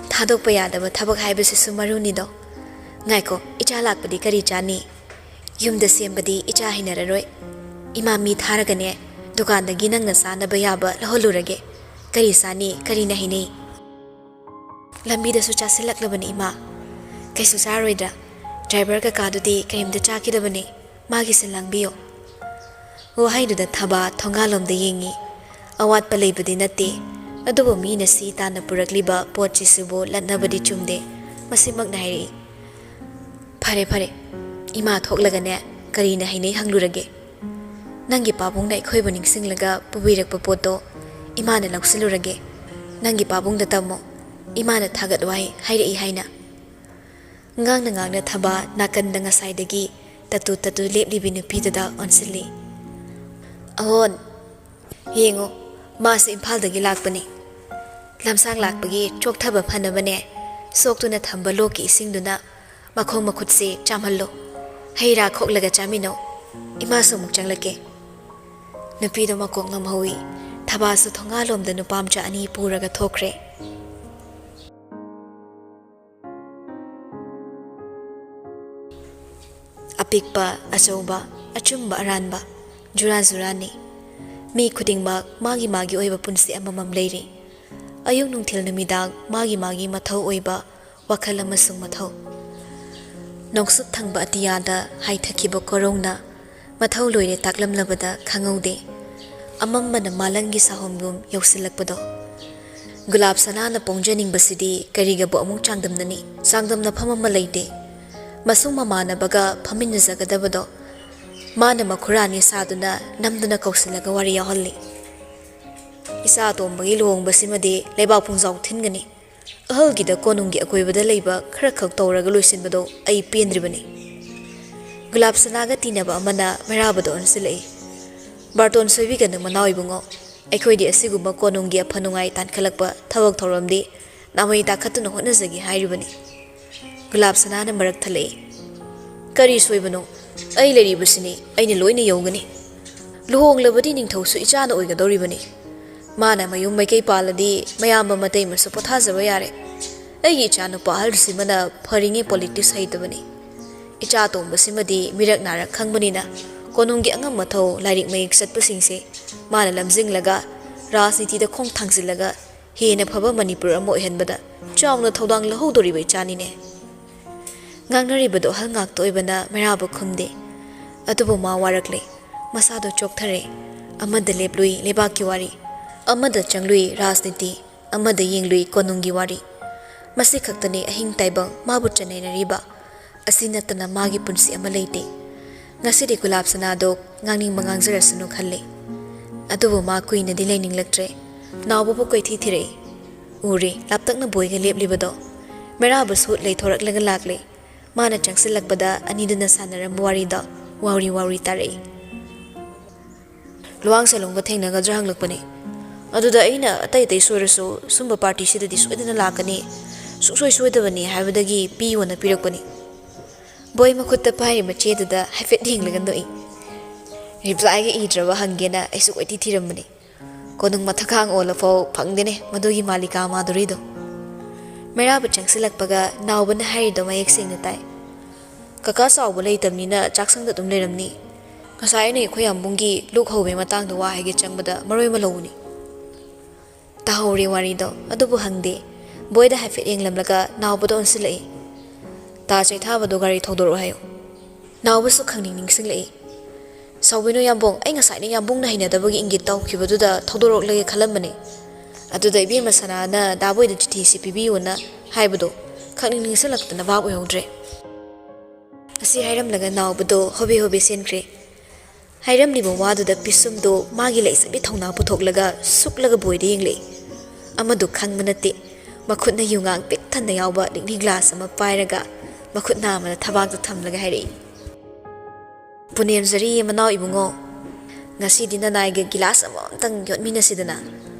"ꯊꯥꯗꯣꯛꯄ ꯌꯥꯗꯕ ꯊꯕꯛ ꯍꯥꯏꯕꯁꯤꯁꯨ ꯃꯔꯨꯅꯤꯗꯣ꯫ ꯉꯥꯏꯈꯣ, ꯏꯆꯥ ꯂꯥꯛꯄꯗꯤ ꯀꯔꯤ ꯆꯥꯅꯤ? ꯌꯨꯝꯗ ꯁꯦꯝꯕꯗꯤ ꯏꯆꯥ ꯍꯩꯅꯔꯔꯣꯏ꯫ ꯏꯃꯥ ꯃꯤ ꯊꯥꯔꯒꯅꯦ, ꯗꯨꯀꯥꯟꯗꯒꯤ ꯅꯪꯅ ꯆꯥꯅꯕ ꯌꯥꯕ ꯂꯧꯍꯜꯂꯨꯔꯒꯦ꯫ ꯀꯔꯤ ꯆꯥꯅꯤ, ꯀꯔꯤꯅ ꯍꯩꯅꯩ?" "ꯂꯝꯕꯤꯗꯁꯨ ꯆꯥꯁꯤꯜꯂꯛꯂꯕꯅꯤ, ꯏꯃꯥ꯫ ꯀꯩꯁꯨ ꯆꯥꯔꯣꯏꯗ꯭ꯔꯥ? ꯗ꯭ꯔꯥꯏꯚꯔ ꯀꯀꯥꯗꯨꯗꯤ ꯀꯔꯤꯝꯇ ꯆꯥꯈꯤꯗꯕꯅꯤ꯫ ꯃꯥꯒꯤꯁꯦ ꯂꯥꯡꯕꯤꯌꯣ꯫" ꯋꯥꯍꯩꯗꯨꯗ ꯊꯕꯥ ꯊꯣꯡꯒꯥꯜꯂꯣꯝꯗ ꯌꯦꯡꯉꯤ꯫ ꯑꯋꯥꯠꯄ ꯂꯩꯕꯗꯤ ꯅꯠꯇꯦ, ꯑꯗꯨꯕꯨ ꯃꯤꯅ ꯁꯤ ꯇꯥꯟꯅ ꯄꯨꯔꯛꯂꯤꯕ ꯄꯣꯠꯁꯤꯁꯨꯕꯨ ꯂꯠꯅꯕꯗꯤ ꯆꯨꯝꯗꯦ꯫ ꯃꯁꯤꯃꯛꯅ ꯍꯥꯏꯔꯛꯏ, "ꯐꯔꯦ, ꯐꯔꯦ, ꯏꯃꯥ ꯊꯣꯛꯂꯒꯅꯦ, ꯀꯔꯤꯅ ꯍꯩꯅꯩ ꯍꯪꯂꯨꯔꯒꯦ꯫ ꯅꯪꯒꯤ ꯄꯥꯕꯨꯡꯅ ꯑꯩꯈꯣꯏꯕꯨ ꯅꯤꯡꯁꯤꯡꯂꯒ ꯄꯨꯕꯤꯔꯛꯄ ꯄꯣꯠꯇꯣ ꯏꯃꯥꯅ ꯂꯧꯁꯤꯜꯂꯨꯔꯒꯦ꯫ ꯅꯪꯒꯤ ꯄꯥꯕꯨꯡꯗ ꯇꯝꯃꯣ, ꯏꯃꯥꯅ ꯊꯥꯒꯠ ꯋꯥꯍꯩ ꯍꯥꯏꯔꯛꯏ ꯍꯥꯏꯅ꯫" ꯉꯥꯡꯅ ꯉꯥꯡꯅ ꯊꯕꯥ ꯅꯥꯀꯟꯗ ꯉꯁꯥꯏꯗꯒꯤ ꯇꯠꯇꯨ ꯇꯠꯇꯨ ꯂꯦꯞꯂꯤꯕꯤ ꯅꯨꯄꯤꯗꯨꯗ ꯑꯣꯟꯁꯤꯜꯂꯤ꯫ "ꯑꯍꯣꯟ, ꯌꯦꯡꯉꯨ, ꯃꯥꯁꯨ ꯏꯝꯐꯥꯜꯗꯒꯤ ꯂꯥꯛꯄꯅꯤ꯫ ꯂꯝꯁꯥꯡ ꯂꯥꯛꯄꯒꯤ ꯆꯣꯛꯊꯕ ꯐꯅꯕꯅꯦ, ꯁꯣꯛꯇꯨꯅ ꯊꯝꯕ ꯂꯣꯛꯀꯤ ꯏꯁꯤꯡꯗꯨꯅ ꯃꯈꯣꯡ ꯃꯈꯨꯠꯁꯦ ꯆꯥꯝꯍꯜꯂꯣ꯫ ꯍꯩ ꯔꯥ ꯈꯣꯛꯂꯒ ꯆꯥꯃꯤꯟꯅꯧ꯫ ꯏꯃꯥꯁꯨ ꯑꯃꯨꯛ ꯆꯪꯂꯛꯀꯦ꯫" ꯅꯨꯄꯤꯗꯣ ꯃꯀꯣꯛ ꯉꯝꯍꯧꯏ꯫ ꯊꯕꯥꯁꯨ ꯊꯣꯡꯒꯥꯜꯂꯣꯝꯗ ꯅꯨꯄꯥꯝꯆꯥ ꯑꯅꯤ ꯄꯨꯔꯒ ꯊꯣꯛꯈ꯭ꯔꯦ꯫ ꯑꯄꯤꯛꯄ, ꯑꯆꯧꯕ, ꯑꯆꯨꯝꯕ ꯑꯔꯥꯟꯕ ꯖꯨꯔꯥ ꯖꯨꯔꯥꯅꯤ꯫ ꯃꯤ ꯈꯨꯗꯤꯡꯃꯛ ꯃꯥꯒꯤ ꯃꯥꯒꯤ ꯑꯣꯏꯕ ꯄꯨꯟꯁꯤ ꯑꯃꯃꯝ ꯂꯩꯔꯤ꯫ ꯑꯌꯨꯛ ꯅꯨꯡꯊꯤꯜ ꯅꯨꯃꯤꯗꯥꯡ ꯃꯥꯒꯤ ꯃꯥꯒꯤ ꯃꯊꯧ ꯑꯣꯏꯕ ꯋꯥꯈꯜ ꯑꯃꯁꯨꯡ ꯃꯊꯧ꯫ ꯅꯣꯡꯆꯨꯞ ꯊꯪꯕ ꯑꯇꯤꯌꯥꯗ ꯍꯥꯏꯊꯈꯤꯕ ꯀꯣꯔꯧꯅ ꯃꯊꯧ ꯂꯣꯏꯔꯦ ꯇꯥꯛꯂꯝꯂꯕꯗ ꯈꯪꯍꯧꯗꯦ꯫ ꯑꯃꯝꯕꯅ ꯃꯥꯂꯪꯒꯤ ꯁꯥꯍꯣꯝꯒꯨꯝ ꯌꯧꯁꯤꯜꯂꯛꯄꯗꯣ꯫ ꯒꯨꯂꯥꯞ ꯁꯅꯥꯅ ꯄꯣꯡꯖꯅꯤꯡꯕꯁꯤꯗꯤ ꯀꯔꯤꯒꯕꯨ ꯑꯃꯨꯛ ꯆꯥꯡꯗꯝꯅꯅꯤ? ꯆꯥꯡꯗꯝꯅꯐꯝ ꯑꯃ ꯂꯩꯇꯦ꯫ ꯃꯁꯨꯡ ꯃꯃꯥꯟꯅꯕꯒ ꯐꯝꯃꯤꯟꯅꯖꯒꯗꯕꯗꯣ ꯃꯥꯅ ꯃꯈꯨꯔꯥꯅꯤ ꯁꯥꯗꯨꯅ ꯅꯝꯗꯨꯅ ꯀꯧꯁꯤꯜꯂꯒ ꯋꯥꯔꯤ ꯌꯥꯎꯍꯜꯂꯤ꯫ "ꯏꯆꯥ ꯑꯇꯣꯝꯕꯒꯤ ꯂꯨꯍꯣꯡꯕꯁꯤꯃꯗꯤ ꯂꯩꯕꯥꯛ ꯄꯨꯡꯖꯥꯎ ꯊꯤꯟꯒꯅꯤ꯫ ꯑꯍꯜꯒꯤꯗ ꯀꯣꯅꯨꯡꯒꯤ ꯑꯀꯣꯏꯕꯗ ꯂꯩꯕ ꯈꯔꯈꯛ ꯇꯧꯔꯒ ꯂꯣꯏꯁꯤꯟꯕꯗꯣ ꯑꯩ ꯄꯦꯟꯗ꯭ꯔꯤꯕꯅꯤ"꯫ ꯒꯨꯂꯥꯞ ꯁꯅꯥꯒ ꯇꯤꯟꯅꯕ ꯑꯃꯅ ꯃꯩꯔꯥꯕꯗ ꯑꯣꯟꯁꯤꯜꯂꯛꯏ꯫ "ꯕꯥꯔꯇꯣꯟ ꯁꯣꯏꯕꯤꯒꯅꯨ ꯃꯅꯥꯎ ꯏꯕꯨꯡꯉꯣ꯫ ꯑꯩꯈꯣꯏꯗꯤ ꯑꯁꯤꯒꯨꯝꯕ ꯀꯣꯅꯨꯡꯒꯤ ꯑꯐ ꯅꯨꯡꯉꯥꯏ ꯇꯥꯟꯈꯠꯂꯛꯄ ꯊꯕꯛ ꯊꯧꯔꯝꯗꯤ ꯅꯥꯃꯩ ꯇꯥꯈꯠꯇꯨꯅ ꯍꯣꯠꯅꯖꯒꯦ ꯍꯥꯏꯔꯤꯕꯅꯤ"꯫ ꯒꯨꯂꯥꯞ ꯁꯅꯥꯅ ꯃꯔꯛ ꯊꯠꯂꯛꯏ꯫ "ꯀꯔꯤ ꯁꯣꯏꯕꯅꯣ? ꯑꯩ ꯂꯩꯔꯤꯕꯁꯤꯅꯤ, ꯑꯩꯅ ꯂꯣꯏꯅ ꯌꯧꯒꯅꯤ꯫ ꯂꯨꯍꯣꯡꯂꯕꯗꯤ ꯅꯤꯡꯊꯧꯁꯨ ꯏꯆꯥꯅ ꯑꯣꯏꯒꯗꯧꯔꯤꯕꯅꯤ꯫ ꯃꯥꯅ ꯃꯌꯨꯝ ꯃꯩꯀꯩ ꯄꯥꯜꯂꯗꯤ ꯃꯌꯥꯝꯕ ꯃꯇꯩꯃꯁꯨ ꯄꯣꯊꯥꯖꯕ ꯌꯥꯔꯦ꯫ ꯑꯩꯒꯤ ꯏꯆꯥꯅꯨꯄꯥ ꯑꯍꯜꯁꯤꯃꯅ ꯐꯔꯤꯉꯩ ꯄꯣꯂꯤꯇꯤꯛꯁ ꯍꯩꯇꯕꯅꯤ꯫ ꯏꯆꯥ ꯑꯇꯣꯝꯕꯁꯤꯃꯗꯤ ꯃꯤꯔꯛ ꯅꯥꯔꯛ ꯈꯪꯕꯅꯤꯅ ꯀꯣꯅꯨꯡꯒꯤ ꯑꯉꯝ ꯑꯊꯧ ꯂꯥꯏꯔꯤꯛ ꯃꯌꯦꯛ ꯆꯠꯄꯁꯤꯡꯁꯦ ꯃꯥꯅ ꯂꯝꯖꯤꯡꯂꯒ ꯔꯥꯖꯅꯤꯇꯤꯗ ꯈꯣꯡ ꯊꯥꯡꯖꯤꯜꯂꯒ ꯍꯦꯟꯅ ꯐꯕ ꯃꯅꯤꯄꯨꯔ ꯑꯃ ꯑꯣꯏꯍꯟꯕꯗ ꯆꯥꯎꯅ ꯊꯧꯗꯥꯡ ꯂꯧꯍꯧꯗꯣꯔꯤꯕ ꯏꯆꯥꯅꯤꯅꯦ"꯫ ꯉꯥꯡꯅꯔꯤꯕꯗꯣ ꯑꯍꯜ ꯉꯥꯛꯇ ꯑꯣꯏꯕꯅ ꯃꯩꯔꯥꯕ ꯈꯨꯝꯗꯦ꯫ ꯑꯗꯨꯕꯨ ꯃꯥ ꯋꯥꯔꯛꯂꯦ꯫ ꯃꯁꯥꯗꯣ ꯆꯣꯛꯊꯔꯦ꯫ ꯑꯃꯗ ꯂꯦꯞꯂꯨꯏ ꯂꯩꯕꯥꯛꯀꯤ ꯋꯥꯔꯤ, ꯑꯃꯗ ꯆꯪꯂꯨꯏ ꯔꯥꯖꯅꯤꯇꯤ, ꯑꯃꯗ ꯌꯦꯡꯂꯨꯏ ꯀꯣꯅꯨꯡꯒꯤ ꯋꯥꯔꯤ꯫ ꯃꯁꯤ ꯈꯛꯇꯅꯤ ꯑꯍꯤꯡ ꯇꯥꯏꯕꯪ ꯃꯥꯕꯨ ꯆꯟꯅꯩꯅꯔꯤꯕ꯫ ꯑꯁꯤ ꯅꯠꯇꯅ ꯃꯥꯒꯤ ꯄꯨꯟꯁꯤ ꯑꯃ ꯂꯩꯇꯦ꯫ ꯉꯁꯤꯗꯤ ꯒꯨꯂꯥꯞ ꯁꯅꯥꯗꯣ ꯉꯥꯡꯅꯤꯡꯕ ꯉꯥꯡꯖꯔꯁꯅꯨ ꯈꯜꯂꯦ꯫ ꯑꯗꯨꯕꯨ ꯃꯥ ꯀꯨꯏꯅꯗꯤ ꯂꯩꯅꯤꯡꯂꯛꯇ꯭ꯔꯦ꯫ ꯅꯥꯎꯕꯕꯨ ꯀꯣꯏꯊꯤ ꯊꯤꯔꯛꯏ꯫ ꯎꯔꯦ, ꯂꯥꯞꯇꯛꯅ ꯕꯣꯏꯒ ꯂꯦꯞꯂꯤꯕꯗꯣ꯫ ꯃꯩꯔꯥꯕꯁꯨ ꯂꯩꯊꯣꯔꯛꯂꯒ ꯂꯥꯛꯂꯦ꯫ ꯃꯥꯅ ꯆꯪꯁꯤꯜꯂꯛꯄꯗ ꯑꯅꯤꯗꯨꯅ ꯁꯥꯟꯅꯔꯝꯕ ꯋꯥꯔꯤꯗꯣ ꯋꯥꯎꯔꯤ ꯋꯥꯎꯔꯤ ꯇꯥꯔꯛꯏ꯫ "ꯂꯨꯋꯥꯡ ꯁꯦꯂꯣꯡꯒ ꯊꯦꯡꯅꯒꯗ꯭ꯔꯥ ꯍꯪꯂꯛꯄꯅꯤ꯫ ꯑꯗꯨꯗ ꯑꯩꯅ ꯑꯇꯩ ꯑꯇꯩ ꯁꯣꯏꯔꯁꯨ ꯁꯨꯝꯕ ꯄꯥꯔꯇꯤꯁꯤꯗꯗꯤ ꯁꯣꯏꯗꯅ ꯂꯥꯛꯀꯅꯤ, ꯁꯨꯡꯁꯣꯏ ꯁꯣꯏꯗꯕꯅꯤ" ꯍꯥꯏꯕꯗꯒꯤ ꯄꯤꯌꯣꯅ ꯄꯤꯔꯛꯄꯅꯤ꯫ ꯕꯣꯏ ꯃꯈꯨꯠꯇ ꯄꯥꯏꯔꯤꯕ ꯆꯦꯗꯨꯗ ꯍꯥꯏꯐꯦꯠ ꯌꯦꯡꯂꯒ ꯅꯣꯛꯏ꯫ ꯔꯤꯄ꯭ꯂꯥꯏꯒ ꯏꯗ꯭ꯔꯕ ꯍꯪꯒꯦꯅ ꯑꯩꯁꯨ ꯀꯣꯏꯊꯤ ꯊꯤꯔꯝꯕꯅꯤ꯫ ꯀꯣꯅꯨꯡ ꯃꯊꯛꯈꯥꯡ ꯑꯣꯜꯂꯐꯥꯎ ꯐꯪꯗꯦꯅꯦ ꯃꯗꯨꯒꯤ ꯃꯥꯂꯤꯀꯥ ꯃꯥꯗꯨꯔꯤꯗꯣ꯫ ꯃꯩꯔꯥꯕ ꯆꯪꯁꯤꯜꯂꯛꯄꯒ ꯅꯥꯎꯕꯅ ꯍꯥꯏꯔꯤꯗꯣ ꯃꯌꯦꯛ ꯁꯦꯡꯅ ꯇꯥꯏ꯫ "ꯀꯀꯥ ꯆꯥꯎꯕ ꯂꯩꯇꯕꯅꯤꯅ ꯆꯥꯛꯁꯪꯗ ꯑꯗꯨꯝ ꯂꯩꯔꯝꯅꯤ꯫ "ꯉꯁꯥꯏ ꯑꯩꯅ ꯑꯩꯈꯣꯏ ꯌꯥꯝꯕꯨꯡꯒꯤ ꯂꯣꯛ ꯍꯧꯕꯒꯤ ꯃꯇꯥꯡꯗ ꯋꯥ ꯍꯥꯏꯒꯦ ꯆꯪꯕꯗ ꯃꯔꯣꯏ ꯑꯃ ꯂꯧꯕꯅꯤ"꯫ ꯇꯥꯍꯧꯔꯦ ꯋꯥꯔꯤꯗꯣ꯫ ꯑꯗꯨꯕꯨ ꯍꯪꯗꯦ꯫ ꯕꯣꯏꯗ ꯍꯥꯏꯐꯦꯠ ꯌꯦꯡꯂꯝꯂꯒ ꯅꯥꯎꯕꯗ ꯑꯣꯟꯁꯤꯜꯂꯛꯏ꯫ "ꯇꯥ ꯆꯩꯊꯥꯕꯗꯣ ꯒꯥꯔꯤ ꯊꯧꯗꯣꯔꯛꯑꯣ ꯍꯥꯏꯌꯨ"꯫ ꯅꯥꯎꯕꯁꯨ ꯈꯪꯅꯤꯡ ꯅꯤꯡꯁꯤꯡꯂꯛꯏ꯫ "ꯁꯥꯎꯕꯤꯅꯨ ꯌꯥꯝꯕꯨꯡ, ꯑꯩ ꯉꯁꯥꯏꯅ ꯌꯥꯝꯕꯨꯡꯅ ꯍꯩꯅꯗꯕꯒꯤ ꯏꯪꯒꯤꯠ ꯇꯧꯈꯤꯕꯗꯨꯗ ꯊꯧꯗꯣꯔꯛꯂꯒꯦ ꯈꯜꯂꯝꯕꯅꯤ꯫ ꯑꯗꯨꯗ ꯏꯕꯦꯝꯃ ꯁꯅꯥꯅ ꯗꯥ ꯕꯣꯏꯗ ꯆꯤꯊꯤꯁꯤ ꯄꯤꯕꯤꯌꯨꯅ ꯍꯥꯏꯕꯗꯣ ꯈꯪꯅꯤꯡ ꯅꯤꯡꯁꯤꯡꯂꯛꯇꯅ ꯚꯥꯞ ꯑꯣꯏꯍꯧꯗ꯭ꯔꯦ"꯫ ꯑꯁꯤ ꯍꯥꯏꯔꯝꯂꯒ ꯅꯥꯎꯕꯗꯣ ꯍꯣꯕꯦ ꯍꯣꯕꯦ ꯆꯦꯟꯈ꯭ꯔꯦ꯫ ꯍꯥꯏꯔꯝꯂꯤꯕ ꯋꯥꯗꯨꯗ ꯄꯤꯁꯨꯝꯗꯣ ꯃꯥꯒꯤ ꯂꯩꯖꯕꯤ ꯊꯧꯅꯥ ꯄꯨꯊꯣꯛꯂꯒ ꯁꯨꯛꯂꯒ ꯕꯣꯏꯗ ꯌꯦꯡꯂꯛꯏ꯫ ꯑꯃꯗꯨ ꯈꯪꯕ ꯅꯠꯇꯦ꯫ ꯃꯈꯨꯠꯅ ꯌꯨꯉꯥꯡ ꯄꯤꯛ ꯊꯟꯅ ꯌꯥꯎꯕ ꯂꯤꯛꯂꯤ ꯒ꯭ꯂꯥꯁ ꯑꯃ ꯄꯥꯏꯔꯒ ꯃꯈꯨꯠ ꯅꯥꯝꯃꯅ ꯊꯕꯥꯛꯇ ꯊꯝꯂꯒ ꯍꯥꯏꯔꯛꯏ꯫ "ꯄꯨꯅꯦꯝꯖꯔꯤꯌꯦ ꯃꯅꯥꯎ ꯏꯕꯨꯡꯉꯣ꯫ ꯉꯁꯤꯗꯤ ꯅꯅꯥꯏꯒ ꯒꯤꯂꯥꯁ ꯑꯃꯃꯝꯇꯪ ꯌꯣꯠꯃꯤꯟꯅꯁꯤꯗꯅ꯫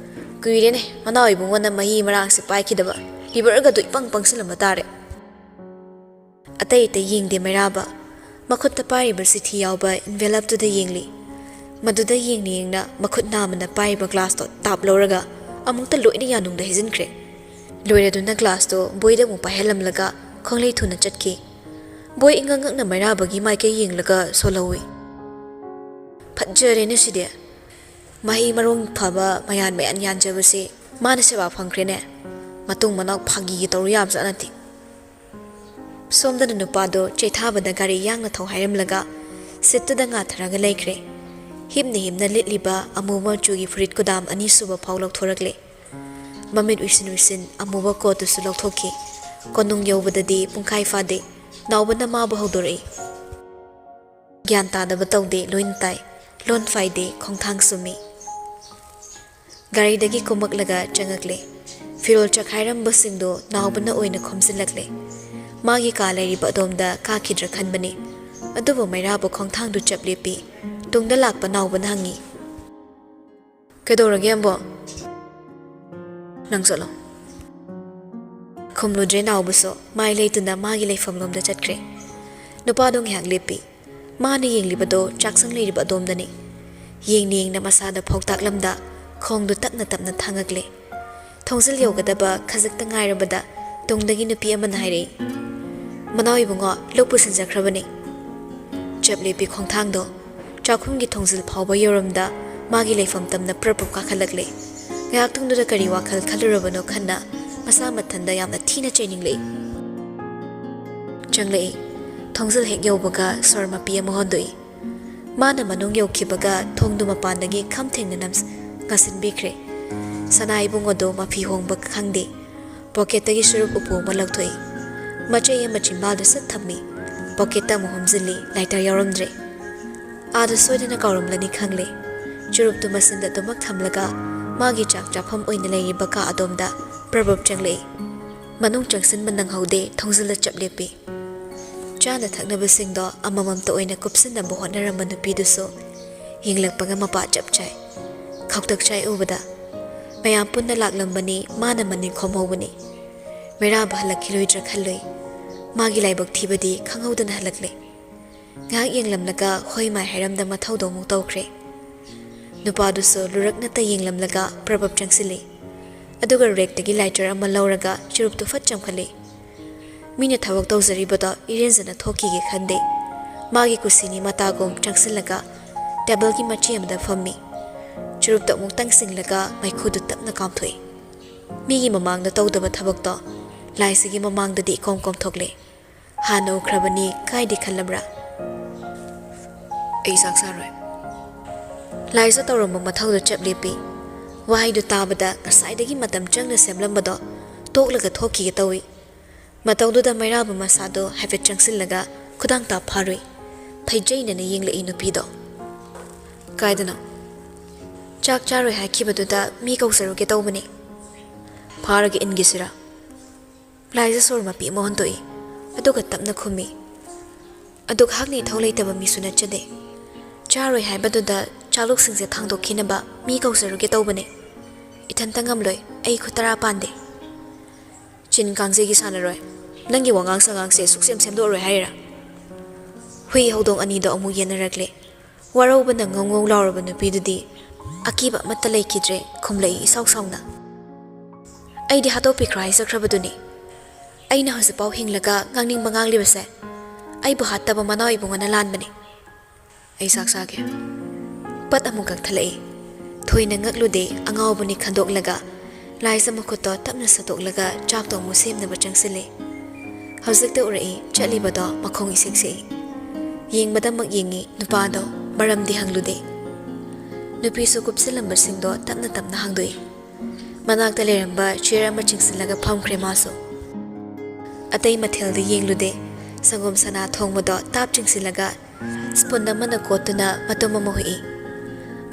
ꯀꯨꯏꯔꯦꯅꯦ ꯃꯅꯥꯎ ꯏꯕꯨꯡꯉꯣꯅ ꯃꯍꯤ ꯃꯔꯥꯡꯁꯦ ꯄꯥꯏꯈꯤꯗꯕ꯫ ꯂꯤꯚꯔꯒꯗꯨ ꯏꯄꯪ ꯄꯪꯁꯤꯜꯂꯝꯕ ꯇꯥꯔꯦ"꯫ ꯑꯇꯩ ꯑꯇꯩ ꯌꯦꯡꯗꯦ ꯃꯩꯔꯥꯕ꯫ ꯃꯈꯨꯠꯇ ꯄꯥꯏꯔꯤꯕ ꯆꯤꯊꯤ ꯌꯥꯎꯕ envelopeꯇꯨꯗ ꯌꯦꯡꯂꯤ꯫ ꯃꯗꯨꯗ ꯌꯦꯡꯅ ꯌꯦꯡꯅ ꯃꯈꯨꯠ ꯅꯥꯝꯃꯅ ꯄꯥꯏꯔꯤꯕ ꯒ꯭ꯂꯥꯁꯇꯣ ꯇꯥꯞ ꯂꯧꯔꯒ ꯑꯃꯨꯛꯇ ꯂꯣꯏꯅ ꯌꯥꯅꯨꯡꯗ ꯍꯩꯖꯤꯟꯈ꯭ꯔꯦ꯫ ꯂꯣꯏꯔꯗꯨꯅ ꯒ꯭ꯂꯥꯁꯇꯣ ꯕꯣꯏꯗ ꯑꯃꯨꯛ ꯄꯥꯏꯍꯜꯂꯝꯂꯒ ꯈꯣꯡꯂꯩ ꯊꯨꯅ ꯆꯠꯈꯤ꯫ ꯕꯣꯏ ꯏꯉꯛ ꯉꯛꯅ ꯃꯩꯔꯥꯕꯒꯤ ꯃꯥꯏꯀꯩ ꯌꯦꯡꯂꯒ ꯁꯣꯜꯍꯧꯏ꯫ "ꯐꯠꯖꯔꯦꯅꯦ ꯁꯤꯗꯤ꯫ ꯃꯍꯩ ꯃꯔꯣꯡ ꯐꯕ ꯃꯌꯥꯟ ꯃꯌꯥꯟ ꯌꯥꯟꯖꯕꯁꯤ ꯃꯥꯅ ꯁꯦꯕꯥ ꯐꯪꯈ꯭ꯔꯦꯅꯦ꯫ ꯃꯇꯨꯡ ꯃꯅꯥꯎ ꯐꯥꯒꯤꯒ ꯇꯧꯔꯨ ꯌꯥꯕꯖꯥꯠ ꯅꯠꯇꯦ"꯫ ꯁꯣꯝꯗꯅ ꯅꯨꯄꯥꯗꯣ ꯆꯩꯊꯥꯕꯗ ꯒꯥꯔꯤ ꯌꯥꯡꯅ ꯊꯧ ꯍꯥꯏꯔꯝꯂꯒ ꯁꯤꯠꯇꯨꯗ ꯉꯥꯊꯔꯒ ꯂꯩꯈ꯭ꯔꯦ꯫ ꯍꯤꯞꯅ ꯍꯤꯞꯅ ꯂꯤꯠꯂꯤꯕ ꯑꯃꯨꯕ ꯃꯆꯨꯒꯤ ꯐꯨꯔꯤꯠ ꯀꯨꯗꯥꯝ ꯑꯅꯤꯁꯨꯕ ꯐꯥꯎ ꯂꯧꯊꯣꯔꯛꯂꯦ꯫ ꯃꯃꯤꯠ ꯎꯏꯁꯤꯟ ꯎꯏꯁꯤꯟ ꯑꯃꯨꯕ ꯀꯣꯠꯇꯨꯁꯨ ꯂꯧꯊꯣꯛꯈꯤ꯫ ꯀꯣꯅꯨꯡ ꯌꯧꯕꯗꯗꯤ ꯄꯨꯡꯈꯥꯏ ꯐꯥꯗꯦ꯫ ꯅꯥꯎꯕꯅ ꯃꯥꯕꯨ ꯍꯧꯗꯣꯔꯛꯏ꯫ ꯒ꯭ꯌꯥꯟ ꯇꯥꯗꯕ ꯇꯧꯗꯦ, ꯂꯣꯏꯅ ꯇꯥꯏ꯫ ꯂꯣꯟ ꯐꯥꯏꯗꯦ, ꯈꯣꯡꯊꯥꯡ ꯆꯨꯝꯃꯤ꯫ ꯒꯥꯔꯤꯗꯒꯤ ꯀꯨꯝꯃꯛꯂꯒ ꯆꯪꯉꯛꯂꯦ꯫ ꯐꯤꯔꯣꯜ ꯆꯈꯥꯏꯔꯝꯕꯁꯤꯡꯗꯣ ꯅꯥꯎꯕꯅ ꯑꯣꯏꯅ ꯈꯣꯝꯖꯤꯜꯂꯛꯂꯦ꯫ ꯃꯥꯒꯤ ꯀꯥ ꯂꯩꯔꯤꯕ ꯑꯗꯣꯝꯗ ꯀꯥꯈꯤꯗ꯭ꯔꯥ ꯈꯟꯕꯅꯤ꯫ ꯑꯗꯨꯕꯨ ꯃꯩꯔꯥꯕ ꯈꯣꯡꯊꯥꯡꯗꯨ ꯆꯞ ꯂꯦꯞꯄꯤ꯫ ꯇꯨꯡꯗ ꯂꯥꯛꯄ ꯅꯥꯎꯕꯅ ꯍꯪꯉꯤ꯫ "ꯀꯩꯗꯧꯔꯒꯦ, ꯑꯝꯕꯣ?" "ꯅꯪ ꯆꯠꯂꯣ"꯫ ꯈꯨꯝꯂꯨꯗ꯭ꯔꯦ ꯅꯥꯎꯕꯁꯨ, ꯃꯥꯏ ꯂꯩꯇꯨꯅ ꯃꯥꯒꯤ ꯂꯩꯐꯝꯂꯣꯝꯗ ꯆꯠꯈ꯭ꯔꯦ꯫ ꯅꯨꯄꯥꯗꯣ ꯉꯥꯏꯍꯥꯛ ꯂꯦꯞꯄꯤ꯫ ꯃꯥꯅ ꯌꯦꯡꯂꯤꯕꯗꯣ ꯆꯥꯛꯁꯪ ꯂꯩꯔꯤꯕ ꯑꯗꯣꯝꯗꯅꯤ꯫ ꯌꯦꯡꯅ ꯌꯦꯡꯅ ꯃꯁꯥꯗ ꯐꯧꯇꯥꯛꯂꯝꯗ ꯈꯣꯡꯗꯨ ꯇꯞꯅ ꯇꯞꯅ ꯊꯥꯡꯉꯛꯂꯦ꯫ ꯊꯣꯡꯖꯤꯜ ꯌꯧꯒꯗꯕ ꯈꯖꯤꯛꯇ ꯉꯥꯏꯔꯕꯗ ꯇꯨꯡꯗꯒꯤ ꯅꯨꯄꯤ ꯑꯃꯅ ꯍꯥꯏꯔꯛꯏ, "ꯃꯅꯥꯎ ꯏꯕꯨꯡꯉꯣ, ꯂꯧ ꯄꯨꯁꯤꯟꯖꯈ꯭ꯔꯕꯅꯤ"꯫ ꯆꯞ ꯂꯦꯞꯄꯤ ꯈꯣꯡꯊꯥꯡꯗꯣ꯫ ꯆꯥꯛꯈꯨꯝꯒꯤ ꯊꯣꯡꯖꯤꯜ ꯐꯥꯎꯕ ꯌꯧꯔꯝꯗ ꯃꯥꯒꯤ ꯂꯩꯐꯝ ꯇꯝꯅ ꯄ꯭ꯔꯞ ꯄ꯭ꯔꯞ ꯀꯥꯈꯠꯂꯛꯂꯦ꯫ ꯉꯥꯏꯍꯥꯛꯇꯪꯗꯨꯗ ꯀꯔꯤ ꯋꯥꯈꯜ ꯈꯜꯂꯨꯔꯕꯅꯣ ꯈꯟꯅ ꯃꯁꯥ ꯃꯊꯟꯗ ꯌꯥꯝꯅ ꯊꯤꯅ ꯆꯩꯅꯤꯡꯂꯛꯏ꯫ ꯆꯪꯂꯛꯏ꯫ ꯊꯣꯡꯖꯤꯜ ꯍꯦꯛ ꯌꯧꯕꯒ ꯁꯣꯔ ꯃꯄꯤ ꯑꯃ ꯍꯣꯟꯗꯣꯛꯏ꯫ ꯃꯥꯅ ꯃꯅꯨꯡ ꯌꯧꯈꯤꯕꯒ ꯊꯣꯡꯗꯨ ꯃꯄꯥꯟꯗꯒꯤ ꯈꯝ ꯊꯦꯡꯅ ꯅꯝꯁ-, ꯉꯥꯁꯤꯟꯕꯤꯈ꯭ꯔꯦ꯫ ꯁꯅꯥ ꯏꯕꯨꯡ ꯑꯗꯨ ꯃꯐꯤ ꯍꯣꯡꯕ ꯈꯪꯗꯦ꯫ ꯄꯣꯀꯦꯠꯇꯒꯤ ꯁꯨꯔꯨꯞ ꯎꯄꯨ ꯑꯃ ꯂꯧꯊꯣꯛꯏ꯫ ꯃꯆꯩ ꯑꯃ ꯆꯤꯝꯕꯥꯜꯗ ꯁꯠ ꯊꯝꯃꯤ꯫ ꯄꯣꯀꯦꯠꯇ ꯑꯃꯨꯛ ꯍꯨꯝꯖꯤꯜꯂꯤ, ꯂꯥꯏꯇꯔ ꯌꯥꯎꯔꯝꯗ꯭ꯔꯦ꯫ ꯑꯥꯗ ꯁꯣꯏꯗꯅ ꯀꯥꯎꯔꯝꯂꯅꯤ ꯈꯪꯂꯦ꯫ ꯆꯨꯔꯨꯞꯇꯨ ꯃꯆꯤꯟꯗ ꯑꯗꯨꯃꯛ ꯊꯝꯂꯒ ꯃꯥꯒꯤ ꯆꯥꯛ ꯆꯥꯐꯝ ꯑꯣꯏꯅ ꯂꯩꯔꯤꯕ ꯀꯥ ꯑꯗꯣꯝꯗ ꯄ꯭ꯔꯞ ꯄ꯭ꯔꯞ ꯆꯪꯂꯛꯏ꯫ ꯃꯅꯨꯡ ꯆꯪꯁꯤꯟꯕ ꯅꯪꯍꯧꯗꯦ, ꯊꯣꯡꯖꯤꯜꯗ ꯆꯞ ꯂꯦꯞꯄꯤ꯫ ꯆꯥꯅ ꯊꯛꯅꯕꯁꯤꯡꯗꯣ ꯑꯃꯃꯝꯇ ꯑꯣꯏꯅ ꯀꯨꯞꯁꯤꯟꯅꯕ ꯍꯣꯠꯅꯔꯝꯕ ꯅꯨꯄꯤꯗꯨꯁꯨ ꯌꯦꯡꯂꯛꯄꯒ ꯃꯄꯥ ꯆꯞ ꯆꯥꯏ꯫ ꯈꯧꯇꯛ ꯆꯥꯏ ꯎꯕꯗ꯫ ꯃꯌꯥꯝ ꯄꯨꯟꯅ ꯂꯥꯛꯂꯝꯕꯅꯤ, ꯃꯥꯅ ꯃꯅꯤꯡ ꯈꯣꯝꯍꯧꯕꯅꯤ꯫ ꯃꯩꯔꯥꯕ ꯍꯜꯂꯛꯈꯤꯔꯣꯏꯗ꯭ꯔꯥ ꯈꯜꯂꯨꯏ꯫ ꯃꯥꯒꯤ ꯂꯥꯏꯕꯛ ꯊꯤꯕꯗꯤ ꯈꯪꯍꯧꯗꯅ ꯍꯜꯂꯛꯂꯦ꯫ ꯉꯥꯏꯍꯥꯛ ꯌꯦꯡꯂꯝꯂꯒ ꯍꯣꯏ ꯃꯥꯏ ꯍꯥꯏꯔꯝꯗ ꯃꯊꯧꯗꯣ ꯑꯃꯨꯛ ꯇꯧꯈ꯭ꯔꯦ꯫ ꯅꯨꯄꯥꯗꯨꯁꯨ ꯂꯨꯔꯛ ꯅꯠꯇ ꯌꯦꯡꯂꯝꯂꯒ ꯄ꯭ꯔꯞ ꯄ꯭ꯔꯞ ꯆꯪꯁꯤꯜꯂꯤ꯫ ꯑꯗꯨꯒ ꯔꯦꯛꯇꯒꯤ ꯂꯥꯏꯇꯔ ꯑꯃ ꯂꯧꯔꯒ ꯆꯨꯔꯨꯞꯇꯨ ꯐꯠ ꯆꯝꯈꯠꯂꯤ꯫ ꯃꯤꯅ ꯊꯕꯛ ꯇꯧꯖꯔꯤꯕꯗꯣ ꯏꯔꯦꯟꯖꯅ ꯊꯣꯛꯈꯤꯒꯦ ꯈꯟꯗꯦ꯫ ꯃꯥꯒꯤ ꯀꯨꯁꯤꯅꯤ ꯃꯇꯥꯒꯨꯝ ꯆꯪꯁꯤꯜꯂꯒ ꯇꯦꯕꯜꯒꯤ ꯃꯆꯤ ꯑꯃꯗ ꯐꯝꯃꯤ꯫ ꯆꯨꯔꯨꯞꯇꯨ ꯑꯃꯨꯛ ꯇꯪꯁꯤꯡꯂꯒ ꯃꯩꯈꯨꯗꯨ ꯇꯞꯅ ꯀꯥꯝꯊꯣꯛꯏ꯫ ꯃꯤꯒꯤ ꯃꯃꯥꯡꯗ ꯇꯧꯗꯕ ꯊꯕꯛꯇꯣ ꯂꯥꯏꯁꯤꯒꯤ ꯃꯃꯥꯡꯗꯗꯤ ꯏꯀꯣꯝ ꯀꯣꯝꯊꯣꯛꯂꯦ꯫ ꯍꯥꯟꯅ ꯎꯈ꯭ꯔꯕꯅꯤ, ꯀꯥꯏꯗꯦ ꯈꯜꯂꯕ꯭ꯔꯥ? ꯑꯩ ꯆꯥꯛ ꯆꯥꯔꯣꯏ꯫ ꯂꯥꯏꯖ ꯇꯧꯔꯝꯕ ꯃꯊꯧꯗꯣ ꯆꯞ ꯂꯦꯞꯄꯤ꯫ ꯋꯥꯍꯩꯗꯨ ꯇꯥꯕꯗ ꯉꯁꯥꯏꯗꯒꯤ ꯃꯇꯝ ꯆꯪꯅ ꯁꯦꯝꯂꯝꯕꯗꯣ ꯇꯣꯛꯂꯒ ꯊꯣꯛꯈꯤꯒꯦ ꯇꯧꯏ꯫ ꯃꯇꯧꯗꯨꯗ ꯃꯩꯔꯥꯕ ꯃꯁꯥꯗꯣ ꯍꯥꯏꯐꯦꯠ ꯆꯪꯁꯤꯜꯂꯒ ꯈꯨꯗꯥꯡ ꯇꯥꯞ ꯐꯥꯔꯨꯏ꯫ ꯐꯩꯖꯩꯅꯅ ꯌꯦꯡꯂꯛꯏ ꯅꯨꯄꯤꯗꯣ꯫ ꯀꯥꯏꯗꯅꯣ? ꯆꯥꯛ ꯆꯥꯔꯣꯏ ꯍꯥꯏꯈꯤꯕꯗꯨꯗ ꯃꯤ ꯀꯧꯖꯔꯨꯒꯦ ꯇꯧꯕꯅꯤ꯫ ꯐꯥꯔꯒ ꯏꯟꯒꯤꯁꯤꯔꯥ? ꯂꯥꯏꯖ ꯁꯣꯔ ꯃꯄꯤ ꯑꯃ ꯍꯣꯟꯗꯣꯛꯏ, ꯑꯗꯨꯒ ꯇꯞꯅ ꯈꯨꯝꯃꯤ꯫ ꯑꯗꯨꯛ ꯍꯥꯛꯅ ꯏꯊꯧ ꯂꯩꯇꯕ ꯃꯤꯁꯨ ꯅꯠꯆꯗꯦ꯫ ꯆꯥꯔꯣꯏ ꯍꯥꯏꯕꯗꯨꯗ ꯆꯥꯂꯨꯛꯁꯤꯡꯁꯦ ꯊꯥꯡꯗꯣꯛꯈꯤꯅꯕ ꯃꯤ ꯀꯧꯖꯔꯨꯒꯦ ꯇꯧꯕꯅꯦ꯫ ꯏꯊꯟꯇ ꯉꯝꯂꯣꯏ, ꯑꯩ ꯈꯨꯠ ꯇꯔꯥ ꯄꯥꯟꯗꯦ꯫ ꯆꯤꯟ ꯀꯥꯡꯖꯩꯒꯤ ꯁꯥꯟꯅꯔꯣꯏ, ꯅꯪꯒꯤ ꯋꯥꯉꯥꯡ ꯁꯉꯥꯡꯁꯦ ꯁꯨꯛꯁꯦꯝ ꯁꯦꯝꯗꯣꯛꯑꯔꯣꯏ ꯍꯥꯏꯔꯤꯔꯥ? ꯍꯨꯏ ꯍꯧꯗꯣꯡ ꯑꯅꯤꯗꯣ ꯑꯃꯨꯛ ꯌꯦꯟꯅꯔꯛꯂꯦ꯫ ꯋꯥꯔꯧꯕꯅ ꯉꯧ ꯉꯧ ꯂꯥꯎꯔꯕ ꯅꯨꯄꯤꯗꯨꯗꯤ ꯑꯀꯤꯕ ꯑꯃꯠꯇ ꯂꯩꯈꯤꯗ꯭ꯔꯦ, ꯈꯨꯝꯂꯛꯏ ꯏꯁꯥꯎ ꯁꯥꯎꯅ꯫ ꯑꯩꯗꯤ ꯍꯥꯠꯇꯣꯛꯄꯤꯈ꯭ꯔꯣ ꯍꯥꯏꯖꯈ꯭ꯔꯕꯗꯨꯅꯤ꯫ ꯑꯩꯅ ꯍꯧꯖꯤꯛꯐꯥꯎ ꯍꯤꯡꯂꯒ ꯉꯥꯡꯅꯤꯡꯕ ꯉꯥꯡꯂꯤꯕꯁꯦ ꯑꯩꯕꯨ ꯍꯥꯠꯇꯕ ꯃꯅꯥꯎ ꯏꯕꯨꯡꯉꯣꯅ ꯂꯥꯟꯕꯅꯤ꯫ "ꯑꯩ ꯆꯥꯛ ꯆꯥꯒꯦ꯫" ꯄꯠ ꯑꯃꯨꯛ ꯀꯛꯊꯠꯂꯛꯏ꯫ ꯊꯣꯏꯅ ꯉꯛꯂꯨꯗꯦ, ꯑꯉꯥꯎꯕꯅꯤ ꯈꯟꯗꯣꯛꯂꯒ ꯂꯥꯏꯖ ꯃꯈꯨꯠꯇꯣ ꯇꯞꯅ ꯁꯠꯇꯣꯛꯂꯒ ꯆꯥꯛꯇꯣ ꯑꯃꯨꯛ ꯁꯦꯝꯅꯕ ꯆꯪꯁꯤꯜꯂꯦ꯫ ꯍꯧꯖꯤꯛꯇ ꯎꯔꯛꯏ, ꯆꯠꯂꯤꯕꯗꯣ ꯃꯈꯣꯡ ꯏꯁꯤꯛ ꯁꯤꯛꯏ꯫ ꯌꯦꯡꯕꯗꯃꯛ ꯌꯦꯡꯉꯤ ꯅꯨꯄꯥꯗꯣ, ꯃꯔꯝꯗꯤ ꯍꯪꯂꯨꯗꯦ꯫ ꯅꯨꯄꯤꯁꯨ ꯀꯨꯞꯁꯤꯜꯂꯝꯕꯁꯤꯡꯗꯣ ꯇꯞꯅ ꯇꯞꯅ ꯍꯥꯡꯗꯣꯛꯏ꯫ ꯃꯅꯥꯛꯇ ꯂꯩꯔꯝꯕ ꯆꯤꯌꯔ ꯑꯃ ꯆꯤꯡꯁꯤꯜꯂꯒ ꯐꯝꯈ꯭ꯔꯦ ꯃꯥꯁꯨ꯫ ꯑꯇꯩ ꯃꯊꯦꯜꯗꯤ ꯌꯦꯡꯂꯨꯗꯦ꯫ ꯁꯪꯒꯣꯝ ꯁꯅꯥ ꯊꯣꯡꯕꯗꯣ ꯇꯥꯞ ꯆꯤꯡꯁꯤꯜꯂꯒ ꯁ꯭ꯄꯨꯟ ꯑꯃꯅ ꯀꯣꯠꯇꯨꯅ ꯃꯇꯨꯝ ꯑꯃ ꯍꯨꯏ꯫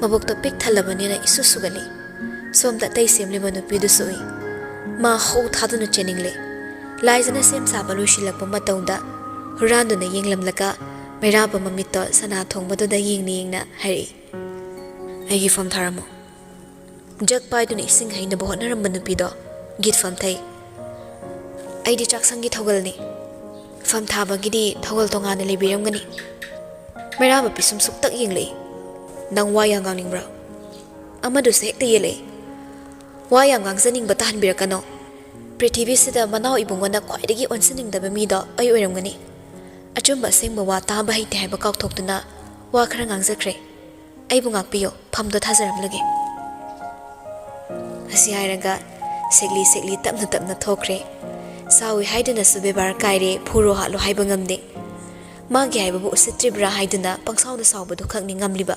ꯃꯕꯨꯛꯇꯣ ꯄꯤꯛ ꯊꯜꯂꯕꯅꯤꯅ ꯏꯁꯨ ꯁꯨꯒꯠꯂꯤ꯫ ꯁꯣꯝꯗ ꯑꯇꯩ ꯁꯦꯝꯂꯤꯕ ꯅꯨꯄꯤꯗꯨꯁꯨ ꯎꯏ꯫ ꯃꯥ ꯍꯧ ꯊꯥꯗꯨꯅ ꯆꯦꯟꯅꯤꯡꯂꯦ꯫ ꯂꯥꯏꯖꯅ ꯁꯦꯝ ꯁꯥꯕ ꯂꯣꯏꯁꯤꯜꯂꯛꯄ ꯃꯇꯧꯗ ꯍꯨꯔꯥꯟꯗꯨꯅ ꯌꯦꯡꯂꯝꯂꯒ ꯃꯩꯔꯥꯕ ꯃꯃꯤꯠꯇꯣ ꯁꯅꯥ ꯊꯣꯡꯕꯗꯨꯗ ꯌꯦꯡꯅ ꯌꯦꯡꯅ ꯍꯥꯏꯔꯛꯏ, "ꯑꯩꯒꯤ ꯐꯝ ꯊꯥꯔꯝꯃꯨ꯫" ꯖꯛ ꯄꯥꯏꯗꯨꯅ ꯏꯁꯤꯡ ꯍꯩꯅꯕ ꯍꯣꯠꯅꯔꯝꯕ ꯅꯨꯄꯤꯗꯣ ꯒꯤꯠ ꯐꯝꯊꯩ꯫ "ꯑꯩꯗꯤ ꯆꯥꯛꯁꯪꯒꯤ ꯊꯧꯒꯜꯅꯤ꯫ ꯐꯝ ꯊꯥꯕꯒꯤꯗꯤ ꯊꯧꯒꯜ ꯇꯣꯉꯥꯟꯅ ꯂꯩꯕꯤꯔꯝꯒꯅꯤ꯫" ꯃꯩꯔꯥꯕ ꯄꯤꯁꯨꯝ ꯁꯨꯛꯇꯛ ꯌꯦꯡꯂꯛꯏ꯫ "ꯅꯪ ꯋꯥ ꯌꯥꯝ ꯉꯥꯡꯅꯤꯡꯕ꯭ꯔꯥ?" ꯑꯃꯗꯨꯁꯨ ꯍꯦꯛꯇ ꯌꯦꯜꯂꯛꯏ꯫ "ꯋꯥ ꯌꯥꯝ ꯉꯥꯡꯖꯅꯤꯡꯕ ꯇꯥꯍꯟꯕꯤꯔꯛꯀꯅꯣ꯫ ꯄ꯭ꯔꯤꯊꯤꯕꯤꯁꯤꯗ ꯃꯅꯥꯎ ꯏꯕꯨꯡꯉꯣꯅ ꯈ꯭ꯋꯥꯏꯗꯒꯤ ꯑꯣꯟꯁꯤꯟꯅꯤꯡꯗꯕ ꯃꯤꯗꯣ ꯑꯩ ꯑꯣꯏꯔꯝꯒꯅꯤ꯫ ꯑꯆꯨꯝꯕ ꯑꯁꯦꯡꯕ ꯋꯥ ꯇꯥꯕ ꯍꯩꯇꯦ ꯍꯥꯏꯕ ꯀꯥꯎꯊꯣꯛꯇꯨꯅ ꯋꯥ ꯈꯔ ꯉꯥꯡꯖꯈ꯭ꯔꯦ꯫ ꯑꯩꯕꯨ ꯉꯥꯛꯄꯤꯌꯨ, ꯐꯝꯗꯣ ꯊꯥꯖꯔꯝꯂꯒꯦ꯫" ꯑꯁꯤ ꯍꯥꯏꯔꯒ ꯁꯦꯛꯂꯤ ꯁꯦꯛꯂꯤ ꯇꯞꯅ ꯇꯞꯅ ꯊꯣꯛꯈ꯭ꯔꯦ꯫ ꯁꯥꯎꯏ ꯍꯥꯏꯗꯨꯅꯁꯨ ꯕꯦꯕꯥꯔ ꯀꯥꯏꯔꯦ, ꯐꯨꯔꯣ ꯍꯥꯠꯂꯣ ꯍꯥꯏꯕ ꯉꯝꯗꯦ꯫ ꯃꯥꯒꯤ ꯍꯥꯏꯕꯕꯨ ꯎꯁꯤꯠꯇ꯭ꯔꯤꯕ꯭ꯔꯥ ꯍꯥꯏꯗꯨꯅ ꯄꯪꯁꯥꯎꯗ ꯁꯥꯎꯕꯗꯨ ꯈꯛꯅꯤ ꯉꯝꯂꯤꯕ꯫